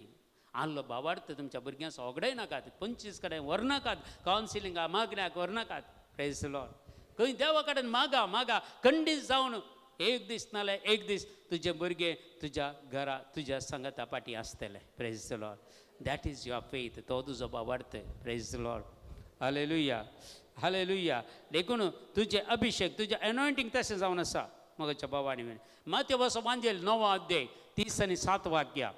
आहलो भावार्थ तुमच्या भुरग्यांक ओगडाय नाकात, 25 कडेन व्हरनाकात, कावन्सिलिंगा मागण्याक व्हरनाकात. Praise the Lord. खंय देवा कडेन मागा मागा, खंडीत जावन एक दीस नाल्यार एक दीस तुजे भुरगे तुज्या घरा तुज्या सांगाता फाटीं आसतले. Praise the Lord. That is your faith. तो तुजो भावार्थ. Praise the Lord, hallelujah, hallelujah. देखून तुजें अभिशेक, तुजें एनॉयंटींग तशें जावन आसा म्हज्या भावांनी. माथेवाचो वांजेल 9 अध्याय 30 आनी 7 वाक्या,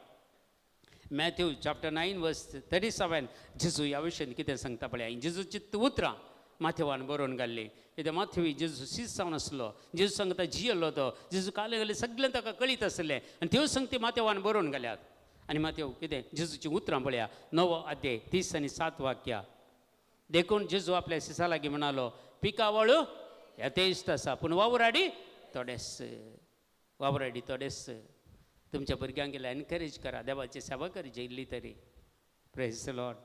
मॅथ्यू चॅप्टर 9 वर्स 37. जेजू ह्या विशयान कितें सांगता पळय. जेजूची उतरां माथेवान बरोवन घाल्लीं. कित्याक माथेवी जेजू शीत जावन आसलो, जेजू सांगता जियेल्लो तो, जेजू काले घाले सगळें ताका कळीत आसलें आनी त्यो संगती माथेवान बरोवन घाल्यात. आनी माथेव कितें जेजूचीं उतरां पळया, 9 अध्याय 30 आनी 7 वाक्या. देखून जेजू आपल्या शिसा लागीं म्हणालो, पिकावळ यथेश्ट आसा पूण वावराडी थोडेस, वावराडी थोडेस. तुमच्या भुरग्यांक एनकरेज करा, देवाची सेवा करची इल्ली तरी. Praise the Lord,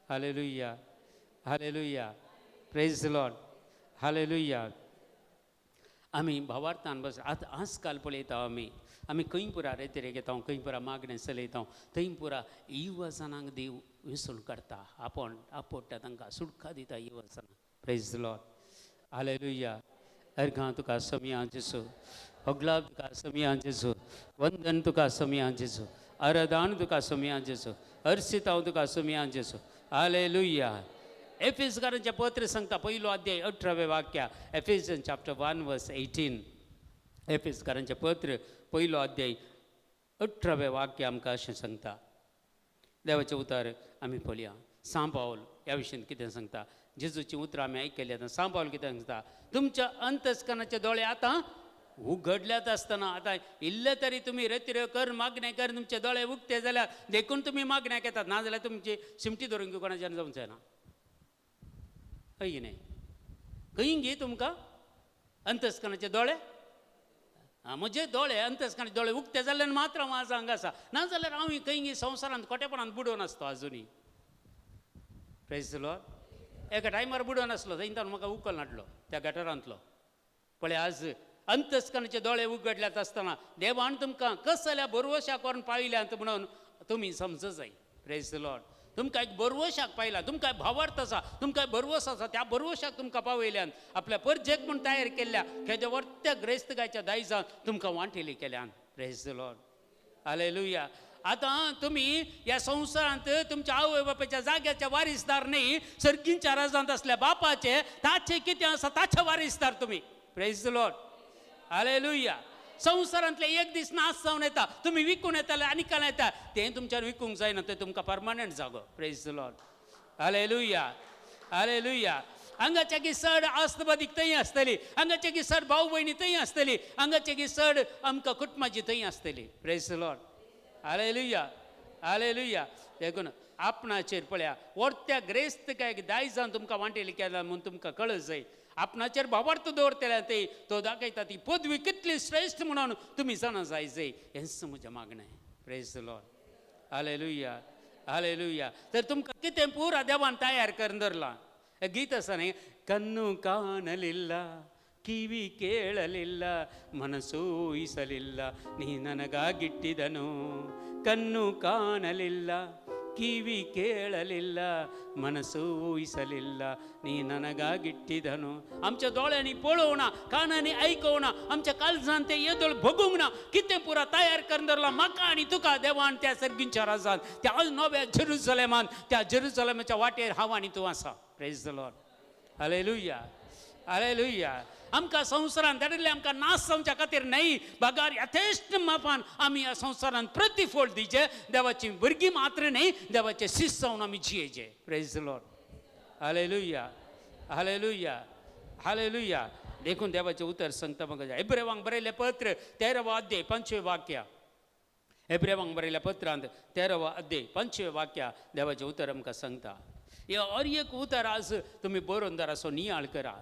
hallelujah, hallelujah. Praise the Lord, hallelujah. आमी भावार्थान बस आतां आजकाल पळयता आमी, आमी खंय पुरा रेतरे घेता, खंय पुरा मागणें चलयता, थंय पुरा युवजनांक देव विसरून काडटा, आपोवन आपोडटा, तांकां सुटका दिता युवजनांक. Praise the Lord, hallelujah. अर्घां तुका समिया जेजू, होगलाब तुका समिया जेजू, वंदन तुका समिया जेजू, आराधन तुका समिया जेजू, अर्सितांव तुका समिया जेजू. हालेलुया. एफेसकारांचें पत्र सांगता, 1 अध्याय 18वें वाक्य, एफेसन चॅप्टर 1 वर्स 18. एफेसकारांचें पत्र 1 अध्याय 18वें वाक्य आमकां अशें सांगता. देवाचें उतर आमी पळया. सांव पावल ह्या विशयान कितें सांगता, जेजूचीं उतरां आमी आयकली. आतां सांव पावल कितें सांगता, तुमच्या अंतस्करणाचे दोळे आतां उगडल्यात आसतना, आतां इल्ले तरी तुमी रेतिऱ्यो कर मागणें कर, तुमचे दोळे उक्ते जाल्यार देखून तुमी मागण्याक येतात, ना जाल्यार तुमची शिमटी धरून कोणाच्यान जावचें ना. हय न्हय? खंय गी तुमकां अंतस्करणाचे दोळे? आं, म्हजे दोळे अंतस्करणाचे दोळे उक्ते जाल्ल्यान मात्र हांव आज हांगा आसा, ना जाल्यार हांव खंय गी संवसारांत खोटेपणान बुडोवन आसतो आजुनूय. Praise the Lord. एका टायमार बुडोवन आसलो, थंय ताणें म्हाका उखल हाडलो त्या गटरांतलो. पळय आज अंतस्करणाचे दोळे उगडल्यात आसतना देवान तुमकां कसल्या भरवशाक व्हरून पाविल्यात म्हणून तुमी समज जाय. Praise the Lord. तुमकां एक बरवशाक पायला, तुमकां भावार्थ आसा, तुमकां बरवस आसा, त्या बरवशाक तुमकां पावयल्यान आपल्या परजेक म्हूण तयार केल्ल्या खेद्या वर्त्या ग्रेस्तकायच्या दायजान तुमकां वांटेली केल्यान. Praise the Lord, hallelujah. आतां तुमी ह्या संवसारांत तुमच्या आवय बापायच्या जाग्याच्या वारीसदार न्ही, सर्गींच्या राजांत आसल्या बापाचे ताचे कितें आसा ताचे वारीसदार तुमी. Praise the Lord, hallelujah. संवसारांतले एक दीस नाश जावन येता, तुमी विकून येताले आनी काल येता, तें तुमच्यान विकूंक जायना, तें तुमकां परमनंट जागो. Praise the Lord, hallelujah, hallelujah. हांगाच्या की चड आस्तबादीक थंय आसतली, हांगाच्या की चड भाव भयणी थंय आसतली, हांगाच्या की चड आमकां कुटुंबाची थंय आसतली. Praise the Lord, hallelujah, hallelujah. देखून आपणाचेर पळया वर्त्या ग्रेस्त काय दायजान तुमकां वांटेली केला म्हूण तुमकां कळत जाय. आपणाचेर भावार्थ दवरतल्या ते तो दाखयता ती पदवी कितली श्रेश्ठ म्हणून तुमी जाणा जाय जाय, हेंच म्हजें मागणें. Praise the Lord, hallelujah, hallelujah. तर तुमकां कितें पुरा देवान तयार करून दवरलां. गीत आसा न्ही, कन्नू कानलिल्ल ಕಿವಿ ಕೇಳಲಿಲ್ಲ ಮನಸ್ಸು ಊಹಿಸಲಿಲ್ಲ ನೀ ನನಗಾಗಿಟ್ಟಿದನು, ಕಣ್ಣು ಕಾಣಲಿಲ್ಲ ಕಿವಿ ಕೇಳಲಿಲ್ಲ ಮನಸ್ಸು ಊಹಿಸಲಿಲ್ಲ ನೀ ನನಗಾಗಿಟ್ಟಿದನು. आमच्या दोळ्यांनी पळोवना, कानांनी आयकोवना, आमच्या काळजान तें येदोळ भोगूंक ना, कितें पुरा तयार करून दवरलां म्हाका आनी तुका देवान त्या सर्गींच्या राजान, त्या नव्या जेरुजलेमान, त्या जेरुजलेमाच्या वाटेर हांव आनी तूं आसा. Praise the Lord, hallelujah, hallelujah. आमकां संवसारान धाडिल्लें आमकां नाश जावच्या खातीर न्हय, बगार यथेश्ट मापान आमी ह्या संवसारान प्रतिफळ दिवचें. देवाची भुरगीं मात्र न्हय, देवाचे शिस्त जावन आमी जियेचे. Praise the Lord, hallelujah, hallelujah, hallelujah. देखून देवाचें उतर सांगता म्हाका एब्रेवांक बरयलें पत्र 13वो अध्याय 5वें वाक्य, एब्रेवांक बरयल्या पत्रांत 13वो अध्याय 5वें वाक्य देवाचें उतर आमकां सांगता. हे हर एक उतर आज तुमी बरोवन दर असो नियाळ करा,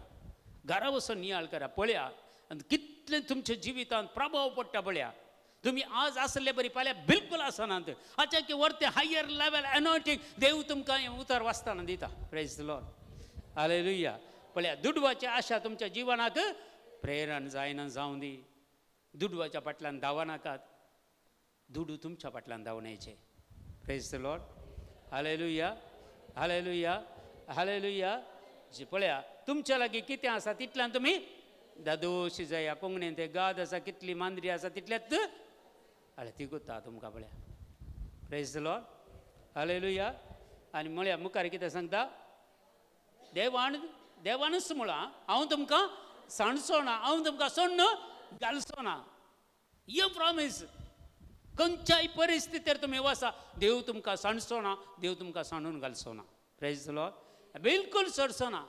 घरा वचून नियाळ करा, पळया आनी कितलें तुमच्या जिवितांत प्रभाव पडटा पळया. तुमी आज आसले बरी फाल्यां बिलकूल आसनात. हाच्या की वरतें हायर लेवल एनॉयटींग देव तुमकां हें उतर वाचतना दिता. Praise the Lord, hallelujah. पळया दुडवाची आशा तुमच्या जिवनाक प्रेरण जायना जावं दी. दुडवाच्या फाटल्यान धांवा नाकात, दुडू तुमच्या फाटल्यान धांवून येचे. Praise the Lord, hallelujah, hallelujah, hallelujah. जी पळया तुमच्या लागीं कितें आसा तितल्यान तुमी दादोशी जाया. कोंकणीन ते गाद आसा, कितली मांद्री आसा तितल्यात हय ती गुत्ता तुमकां पळया. Praise the Lord, hallelujah. आनी म्हळ्या मुखार कितें सांगता, देवान देवानूच म्हळां हांव तुमकां सांडचो ना, हांव तुमकां सोण्ण घालचो ना. You promise. खंयच्याय परिस्थितीर तुमी वसा, देव तुमकां सांडचो ना, देव तुमकां सांडून घालचो ना. प्रेज the Lord, बिलकूल सोडचो ना.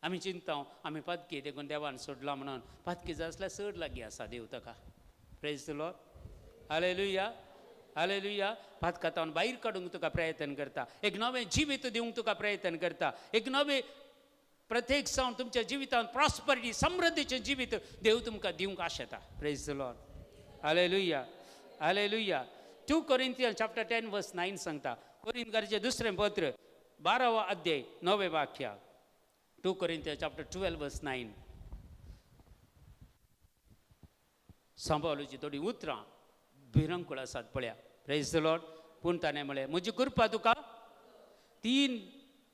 आमी चिंता आमी पातकी देखून देवान सोडला म्हणून, पातकी जाय आसल्यार चड लागीं आसा देव ताका. Praise the Lord, hallelujah, hallelujah. पातकातावन भायर काडूंक तुका प्रयत्न करता, एक नवें जिवीत दिवंक तुका प्रयत्न करता, एक नवें प्रत्येक जावन तुमच्या जिवितांत प्रॉस्परिटी समृद्धीचें जिवीत देव तुमकां दिवंक आशेता. Praise the Lord, hallelujah, hallelujah. 2 Corinthians chapter 10 verse 9 सांगता, कोरिंथकाराचें दुसरें पत्र 12वो अध्याय 9वें वाक्य, 2 Corinthians chapter 12 verse 9. सांबावलूची थोडीं उतरां भिरंकूळ आसात पळया. Praise the Lord. पूण ताणें म्हळें म्हजी कृपा तुका 3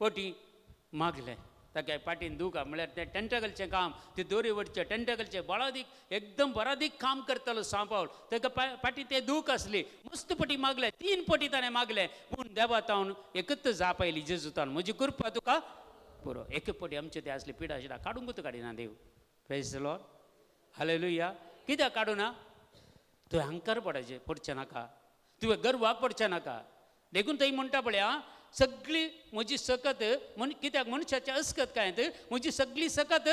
पटी मागलें. ताका पाटीन दुखा म्हळ्यार तें टेंटकलचें काम, ते दोरी वडचें टेंटकलचें बळादीक एकदम बरादीक काम करतालो सांबावल. ताका पाटी तें दूख आसली, मस्त पटी मागलें, 3 पटी ताणें मागलें. पूण देवा तावन एकच जाप आयली जेजूतान, म्हजी कृपा तुका पुरो. एक पटी आमचे ते आसली पिडा शिडा काडूंकच काडिना देव. Praise the Lord, hallelujah. कित्याक काडूना? तुवें अहंकार पडायचें पडचें नाका, तुवें गर्वाक पडचें नाका. देखून थंय म्हणटा पळया सगळी म्हजी सकत कित्याक मनशाची अस्कत काय म्हजी सगळी सकत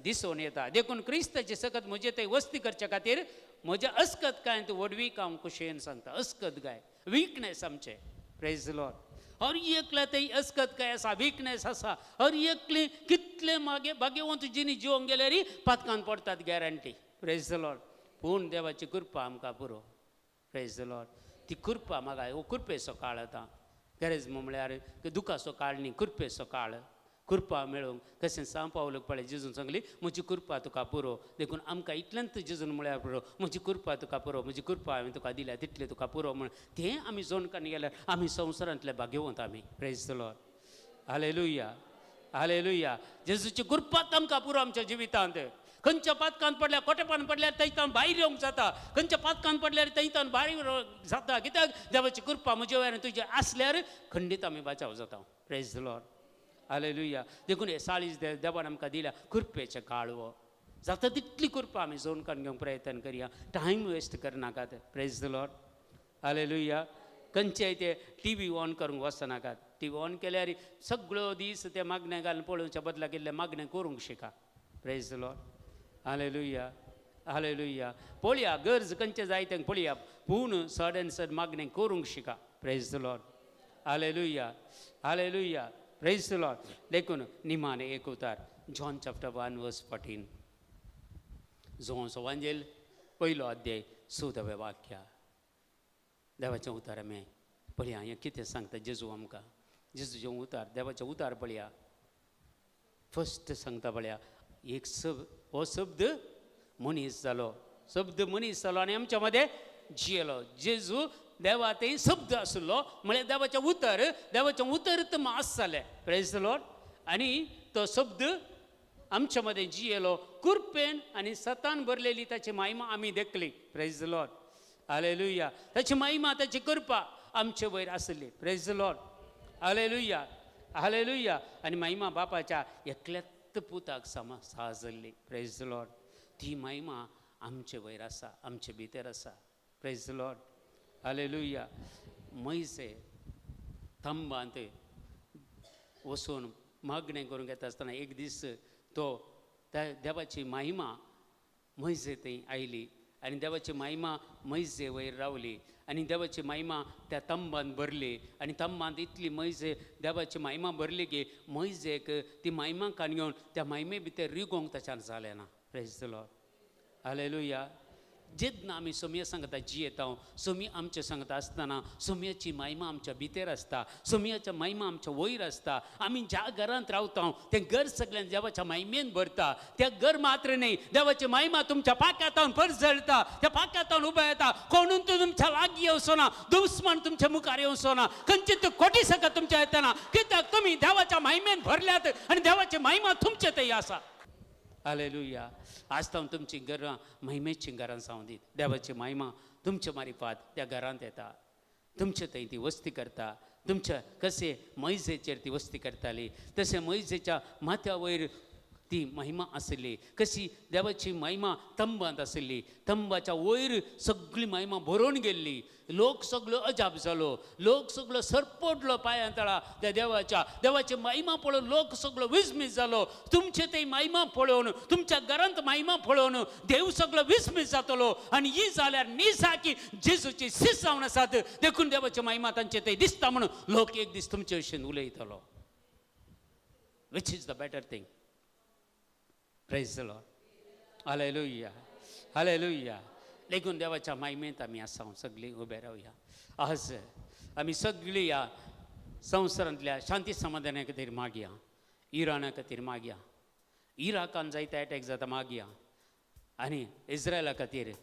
दिसून येता. देखून क्रिस्ताची सकत म्हजे थंय वस्ती करच्या खातीर म्हज्या अस्कत काय तूं व्हडवीक हांव खुशयेन सांगता. अस्कत काय विकनेस आमचें. Praise the Lord. हर एकल्या थंय अस्कत काय आसा, विकनेस आसा. हर एकली कितले मागे भाग्यवंत जिनी जिवंक गेल्यार पातकान पडटात गॅरंटी. Praise the Lord. पूण देवाची कृपा आमकां पुरो. Praise the Lord. ती कृपा म्हाका हो कृपेचो काळ आतां. गरज म्हळ्यार दुखाचो काळ न्ही, कृपेचो काळ. कृपा मेळोवंक कशें सांव पावलूक पळय जेजून सांगली म्हजी कृपा तुका पुरो. देखून आमकां इतल्यांत जेजून म्हळ्यार पुरो, म्हजी कृपा तुका पुरो, म्हजी कृपा हांवें तुका दिल्या तितलें तुका पुरो म्हण तें आमी जोणकान गेल्यार आमी संवसारांतले भाग्यवंत आमी. Praise the Lord. Hallelujah, hallelujah. जेजूची कृपात आमकां पुरो आमच्या जिवितांत. खंयच्या पातकान पडल्यार, कोटेपान पडल्यार थंयतान भायर येवंक जाता, खंयच्या पातकान पडल्यार थंयतान भायर जाता. कित्याक देवाची कृपा म्हजे वयर तुजे आसल्यार खंडीत आमी बाचाव जाता. Praise the Lord. Hallelujah. देखून हे 40 देवान आमकां दिल्या कृपेचें काळवो. जाता तितली कृपा आमी जोणकान घेवंक प्रयत्न करया, टायम वेस्ट करनाकात. Praise the Lord. Hallelujah. खंयचेय ते टी व्ही ऑन करूंक वचनाकात. टी व्ही ऑन केल्यार सगळो दीस ते मागणें घालून पळोवच्या बदला केल्लें मागणें करूंक शिका. Praise the Lord. Hallelujah, hallelujah. पळया गरज खंयचें जाय तें पळया, पूण चड आनी चड मागणें करूंक शिका. Praise the Lord. Hallelujah, hallelujah. Praise the Lord. देखून निमाणे एक उतार जॉन चॅप्टर 1 वर्स 14, जोंसो वांजेल पयलो अध्याय 14वें वाक्य. देवाचें उतार आमी पळया, हें कितें सांगता जेजू आमकां. जेजूचें उतार, देवाचें उतार पळया. फर्स्ट सांगता पळया, एक शब्द, हो शब्द मनीस जालो, शब्द मनीस जालो आनी आमच्या मदें जियेलो. जेजू देवा थंय शब्द आसलो, म्हळ्यार देवाचें उतर, देवाचें उतर तर मास जालें. Praise the Lord. आनी तो शब्द आमच्या मदें जियेलो, कृपेन आनी सतान भरलेली ताची महिमा आमी देखली. Praise the Lord. Hallelujah. ताची महिमा, ताची कृपा आमचे वयर आसली. Praise the Lord. Hallelujah, hallelujah. आनी महिमा बापाच्या एकल्याच पुताक समा साजल्ली. Praise the Lord. ती महिमा आमचे वयर आसा, आमचे भितर आसा. Praise the Lord. Hallelujah. मैसे थंबांत वचून मागणें करूंक येता आसतना एक दीस तो त्या देवाची महिमा मैसे थंय आयली आनी देवाची महिमा मैजे वयर रावली आनी देवाची महिमा त्या तंबान भरली आनी तंबांत इतली मैजे देवाची महिमा भरली की मैजेक ती महिमा कान घेवन त्या महिमे भितर रिगोवंक ताच्यान जालें ना. Praise the Lord. Hallelujah. जेन्ना आमी सोमये सांगता जियेता, सोमी आमच्या सांगता आसतना सोमयाची महिमा आमच्या भितर आसता, सोमयाच्या महिमा आमच्या वयर आसता. आमी ज्या घरांत रावता तें घर सगळ्यान देवाच्या महिमेन भरता. त्या घर मात्र न्हय, देवाची महिमा तुमच्या पाक्यातावन परजळटा, त्या पाक्यातावन उबो येता. कोणून तूं तुमच्या लागीं येवचो ना, दुस्मान तुमच्या मुखार येवचो ना, खंयची तूं कोटी सगळं तुमच्या येतना, कित्याक तुमी देवाच्या महिमेन भरल्यात आनी देवाची महिमा तुमचे थंय आसा. हालेलुया. आज तावन तुमचीं घरां महिमेचीं घरां जावं दीत. देवाची महिमा तुमचे मारिफात त्या घरांत येता, तुमचे थंय ती वस्ती करता. तुमच्या कशें मैजेचेर ती वस्ती करताली तशें मैजेच्या माथ्या वयर ती महिमा आसली. कशी देवाची महिमा तंबांत आसली, तंबाच्या वयर सगळी महिमा भरोवन गेल्ली. लोक सगळो अजाप जालो, लोक सगळो सरपडलो पांयां तळा त्या देवाच्या. देवाची महिमा पळोवन लोक सगळो विस्मीत जालो. तुमचे ते महिमा पळोवन, तुमच्या घरांत महिमा पळोवन देव सगळो विस्मीत जातलो. आनी ही जाल्यार निसाकी जेजूची सीस जावन आसात, देखून देवाची महिमा तांचे ते दिसता म्हणून लोक एक दीस तुमचे विशीं उलयतलो. Which is the better thing. Praise the Lord. Hallelujah, hallelujah. देखून देवाच्या महिमेंत आमी आसा, सगळीं उबे रावया. आज आमी सगळीं ह्या संवसारांतल्या शांती समाधाना खातीर मागया, इराणा खातीर मागया, इराकान जायते एटॅक जाता मागया, आनी इस्रायला खातीर,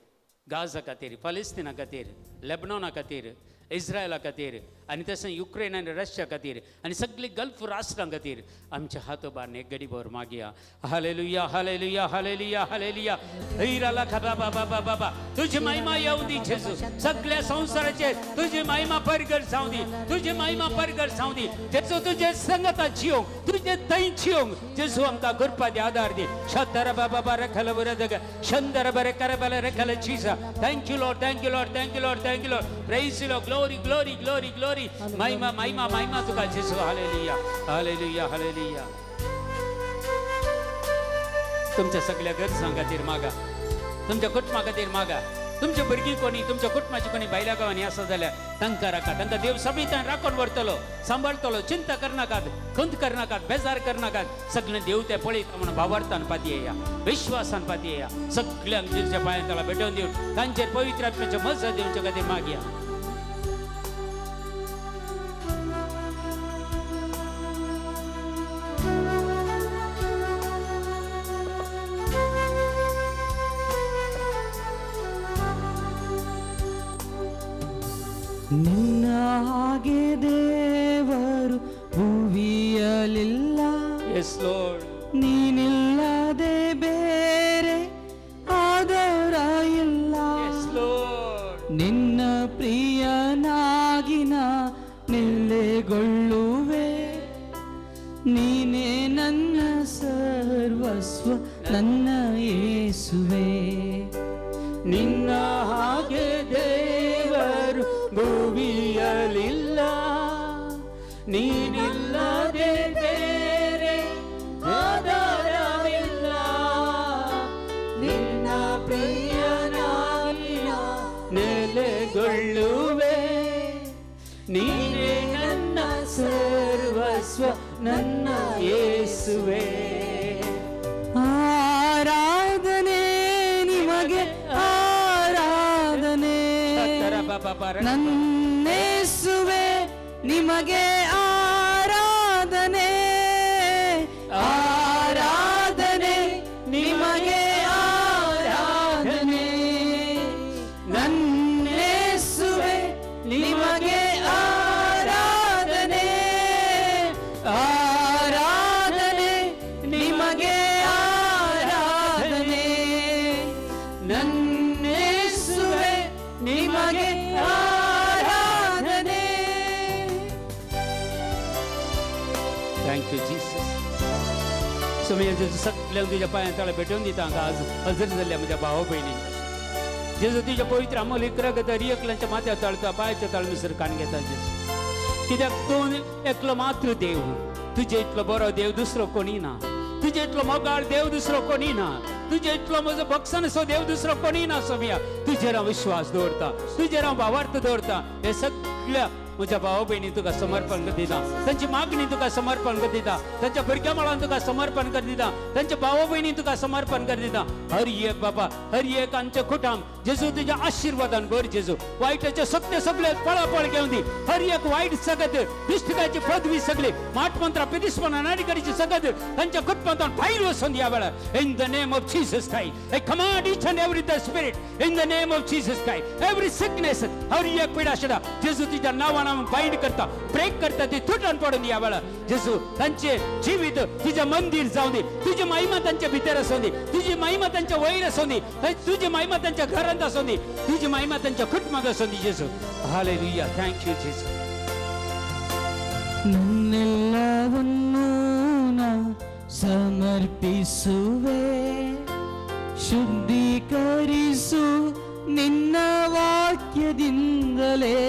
गाजा खातीर, फालेस्तिना खातीर, लेबनॉना खातीर, इस्रायला खातीर, आनी तशें युक्रेन आनी रशिया खातीर आनी सगळी गल्फ राष्ट्रां खातीर आमच्या हात उबारून एक गडी भर मागया. Hallelujah, hallelujah, hallelujah, hallelujah. हैराला खबा बाबा बाबा बाबा, तुझी महिमा येवं दी जेजू. सगळ्या संवसाराचेर तुझी महिमा परगट जावं दी, तुझी महिमा परगट जावं दी जेजू. तुजे संगता जियोंक, तुजे थंय जियोंक जेजू आमकां कृपा दी, आदार दी. शंदर बाबा बारा खल बरं शंदर बरे करबल रखल जीसा. Thank you Lord, thank you Lord, thank you Lord, thank you Lord. Praise you Lord. Glory, glory, glory, glory. महिमा, महिमा, महिमा तुका जेजू. Hallelujah, hallelujah, hallelujah. तुमच्या सगळ्या गरजां खातीर मागा, तुमच्या कुटुंबा खातीर मागा. तुमच्या भुरगीं कोणी, तुमच्या कुटुंबाची कोणी भायल्या गांवांनी आसा जाल्यार तांकां राखा, तांकां देव सबितान राखून व्हरतलो, सांबाळतलो. चिंता करनाकात, खंत करनाकात, बेजार करनाकात. सगळें देव ते पळयता म्हणून भावार्थान पातयेया, विश्वासान पातयेया. सगळ्यांक जेजूच्या पांयां तळा भेटोवन दिवन तांचेर पवित्र आत्म्याचे मजा दिवचे खातीर मागया. ನಿನ್ನ ಹಾಗೆ ದೇವರು ಭುವಿಯಲಿಲ್ಲ. S lord. ನೀನಿಲ್ಲದೆ ಬೇರೆ ಆಧಾರ ಇಲ್ಲ. S lord. ನಿನ್ನ ಪ್ರಿಯನಾಗಿ ನಾ ನೆಲೆಗೊಳ್ಳುವೆ. ನೀನೇ ನನ್ನ ಸರ್ವಸ್ವ, ನನ್ನ ಯೇಸುವೆ. ನಿನ್ನ ಹಾಗೆ ದೇವರು ಭುವಿಯಲಿಲ್ಲ, ನೀನಿಲ್ಲದೆ ಬೇರೆ ಆಧಾರವಿಲ್ಲ. ನಿನ್ನ ಪ್ರಿಯನಾಗಿ ನಾ ನೆಲೆಗೊಳ್ಳುವೆ. ನೀನೇ ನನ್ನ ಸರ್ವಸ್ವ, ನನ್ನ ಯೇಸುವೆ. ಆರಾಧನೆ ನಿಮಗೆ ಆರಾಧನೆ, ನನ್ನೇಸುವೆ ನಿಮಗೆ ಆರಾಧನೆ. ಆರಾಧನೆ ನಿಮಗೆ ಆರಾಧನೆ, ನನ್ನೇಸುವೆ ನಿಮಗೆ ಆರಾಧನೆ. ಆರಾಧನೆ ನಿಮಗೆ ಆರಾಧನೆ, ನನ್ನೇಸುವೆ ನಿಮಗೆ ಆರಾಧನೆ. Thank you Jesus. स्वामी जेजू, सगळ्यांक तुज्या पांयां तळा भेटोवन दिता. हांगा आज हजर जाल्ल्या म्हज्या भाव भयणी, जेजू, तुज्या पवित्र अमोलीक रगत हर एकल्यांच्या माथ्या तळता, पांयाच्या तळ मिसर कान घेता जेजू. कित्याक तूं एकलो मात्र देव. तुजे इतलो बरो देव दुसरो कोणी ना. तुजे इतलो मोगाळ देव दुसरो कोणी ना. तुजे इतलो म्हजो भक्सनसो देव दुसरो कोणी ना. सोमिया, तुजेर हांव विश्वास दवरता, तुजेर हांव भावार्थ दवरता. हे सगळ्या म्हज्या भाव भयणी तुका समर्पण दिता. तांची मागणी तुका समर्पण दिता. तांच्या भुरग्या मळान तुका समर्पण कर दिता. तांच्या भाव भयणी तुका समर्पण कर दिता. हर एक बाबा, हर एक आमच्या कुटाम जेजू, तुज्या आशिर्वादान भर जेजू. वायटाचे सत्य सगळे पळापळ घेवन दी. हर एक वायट सगत, दुश्टिकाची पदवी सगळी, माटमंत्रा, पिदिसपणा, नाडिकडची सगत तांच्या कुटुंबांत भायर वचून या वेळार. In the name of Jesus Christ, I command each and every the spirit, in the name of Jesus Christ, every sickness, हर एक पिडा सुद्धा जेजू तुझ्या नावान आमी बाइंड करता, ब्रेक करता. ती तुटून पडून या वेळार जेजू. तांचे जीवित तुझ्या मंदिर जावं दी. तुझी महिमा तांच्या भितर आसूं दी. तुझी महिमा तांच्या वयर आसूं दी. तुझी महिमा तांच्या घरांत आसूं दी. तुझी महिमा तांच्या कुटुंबात आसूं दी जेजू. हालेलुया. Thank you Jesus. ನನ್ನೆಲ್ಲವನ್ನೂ ನಾ ಸಮರ್ಪಿಸುವೆ. ಶುದ್ಧೀಕರಿಸು ನಿನ್ನ ವಾಕ್ಯದಿಂದಲೇ.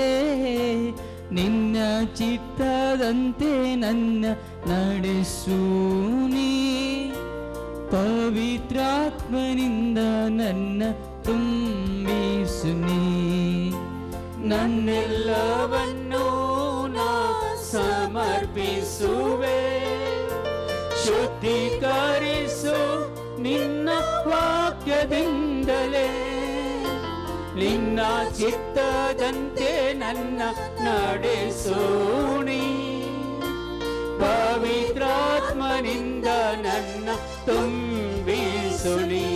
ನಿನ್ನ ಚಿತ್ತದಂತೆ ನನ್ನ ನಡೆಸು ನೀ. ಪವಿತ್ರಾತ್ಮನಿಂದ ನನ್ನ ತುಂಬಿಸು ನೀ. ನನ್ನೆಲ್ಲವನ್ನೂ ನಾ ಸಮರ್ಪಿಸುವೆ. ಶುದ್ಧೀಕರಿಸು ನಿನ್ನ ವಾಕ್ಯದಿಂದಲೇ. ನಿನ್ನ ಚಿತ್ತದಂತೆ ನನ್ನ ನಡೆಸು ನೀ. ಪವಿತ್ರಾತ್ಮನಿಂದ ನನ್ನ ತುಂಬಿಸು ನೀ.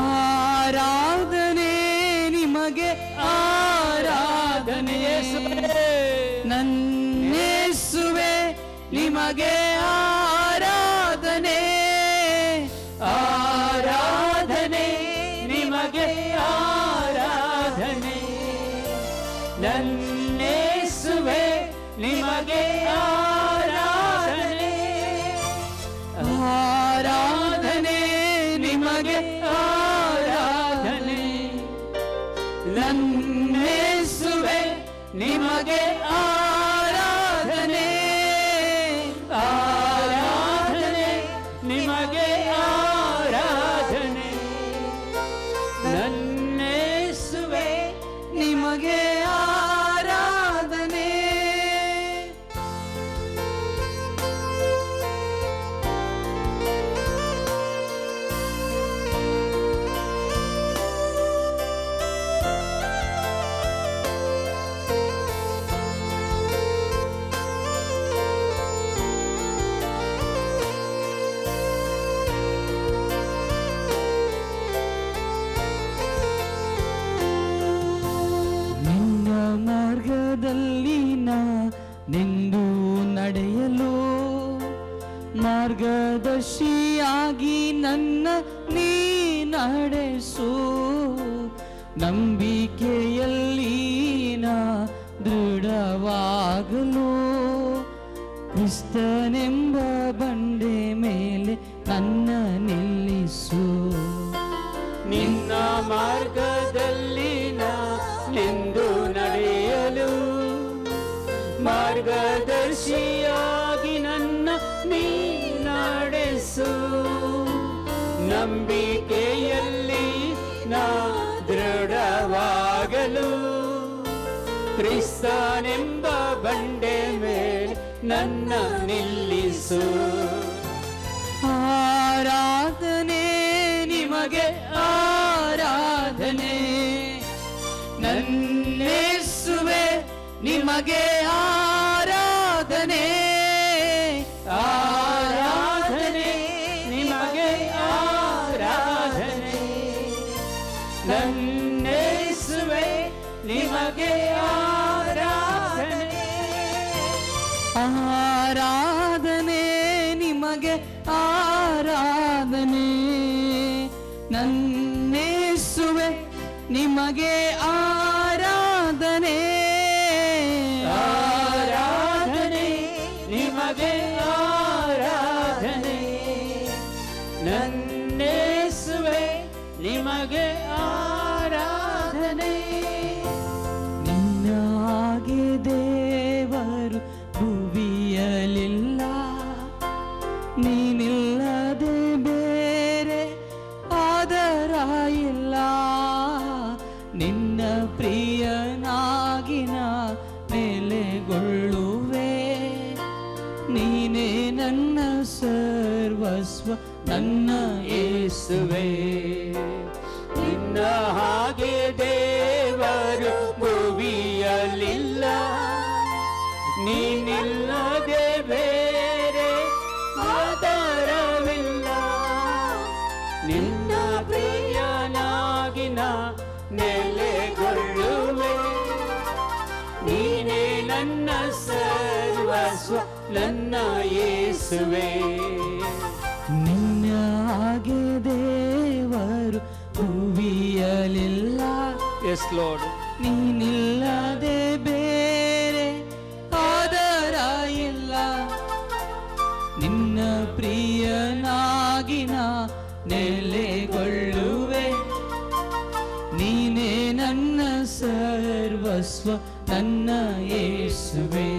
ಆರಾಧನೆ ನಿಮಗೆ ಆರಾಧನೆ, ನನ್ನೇಸುವೆ ನಿಮಗೆ ಆರಾಧನೆ. ಆರಾಧನೆ ನಿಮಗೆ ಆರಾಧನೆ, ನನ್ನೇಸುವೆ ನಿಮಗೆ ಆರಾಧನೆ. ಆರಾಧನೆ ನಿಮಗೆ ಆರಾಧನೆ, ನನ್ನೇಸುವೆ ನಿಮಗೆ ಆರಾಧನೆ. ಆರಾಧನೆ ನಿಮಗೆ ಆರಾಧನೆ, ನನ್ನೇಸುವೆ ನಿಮಗೆ ಆರಾಧನೆ. ಮಾರ್ಗದರ್ಶಿಯಾಗಿ ನನ್ನ ನೀ ನಡೆಸು, ನಂಬಿಕೆಯಲ್ಲಿ ನಾ ದೃಢವಾಗಲು, ಕ್ರಿಸ್ತನೆಂಬ ಬಂಡೆ ಮೇಲೆ ನನ್ನ ನಿಲ್ಲಿಸು. ನಿನ್ನ ಮಾರ್ಗದಲ್ಲಿ ನಾನೆಂದು ನಡೆಯಲು, ಮಾರ್ಗದರ್ಶಿಯಾಗಿ ನನ್ನ ನೀ ನಡೆಸು, ನಂಬಿಕೆಯಲ್ಲಿ ನಾ ದೃಢವಾಗಲು, ಕ್ರಿಸ್ತನೆಂಬ ಬಂಡೆ ಮೇಲೆ ನನ್ನ ನಿಲ್ಲಿಸು. ಆರಾಧನೆ ನಿಮಗೆ ಆರಾಧನೆ, ನನ್ನೇಸುವೆ ನಿಮಗೆ ಆರಾಧನೆ, ಆರಾಧನೆ ನಿಮಗೆ ಆರಾಧನೆ, ನನ್ನೇಸುವೆ ನಿಮಗೆ ಆರಾಧನೆ. ಆರಾಧನೆ ನಿಮಗೆ ಆರಾಧನೆ, ನನ್ನೇಸುವೆ ನಿಮಗೆ ಆರಾಧನೆ, ಆರಾಧನೆ ನಿಮಗೆ ಆರಾಧನೆ, ನನ್ನೇಸುವೆ ನಿಮಗೆ ಆರಾಧನೆ. ನಿನ್ನ ಹಾಗೆ ದೇವರು ಭುವಿಯಲಿಲ್ಲ, ನೀನಿಲ್ಲದೆ ಬೇರೆ ಆದರ ಇಲ್ಲ, ನಿನ್ನ ಪ್ರಿಯನಾಗಿ ನಾ ನೆಲೆಗೊಳ್ಳುವೆ, ನೀನೇ ನನ್ನ ಸರ್ವಸ್ವ ನನ್ನ ಯೇಸುವೆ. ನಿನ್ನ ಹಾಗೆ ದೇವರು ಭುವಿಯಲಿಲ್ಲ, ನೀನಿಲ್ಲದೆ ಬೇರೆ ಆಧಾರವಿಲ್ಲ, ನಿನ್ನ ಪ್ರಿಯನಾಗಿ ನಾ ನೆಲೆಗೊಳ್ಳುವೆ, ನೀನೇ ನನ್ನ ಸರ್ವಸ್ವ ನನ್ನ ಯೇಸುವೆ. ನಿನ್ನ ಹಾಗೆ ದೇವರು ಭುವಿಯಲಿಲ್ಲ, ಎಸ್ ಲಾರ್ಡ್. ನೀನಿಲ್ಲದೆ ಬೇರೆ ಆದರ ಇಲ್ಲ, ನಿನ್ನ ಪ್ರಿಯನಾಗಿ ನಾ ನೆಲೆಗೊಳ್ಳುವೆ, ನೀನೇ ನನ್ನ ಸರ್ವಸ್ವ ನನ್ನ ಯೇಸುವೆ.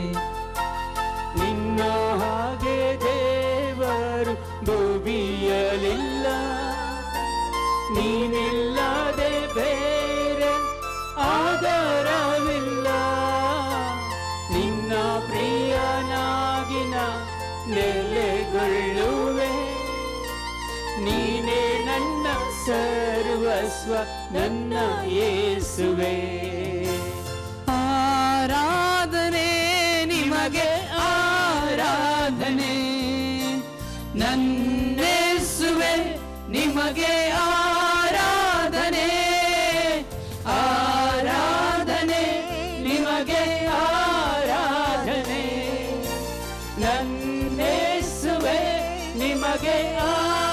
ನಿನ್ನ ಹಾಗೆ ದೇವರು ಭುವಿಯಲಿಲ್ಲ, ನೀನಿಲ್ಲದೆ ಬೇರೆ ಆಧಾರವಿಲ್ಲ, ನಿನ್ನ ಪ್ರಿಯನಾಗಿ ನಾ ನೆಲೆಗೊಳ್ಳುವೆ, ನೀನೇ ನನ್ನ ಸರ್ವಸ್ವ ನನ್ನ ಯೇಸುವೆ. ಆರಾಧನೆ ನಿಮಗೆ ಆರಾಧನೆ, ನನ್ನೇಸುವೆ ನಿಮಗೆ ಆರಾಧನೆ, ಆರಾಧನೆ ನಿಮಗೆ ಆರಾಧನೆ, ನನ್ನೇಸುವೆ ನಿಮಗೆ ಆರಾಧನೆ.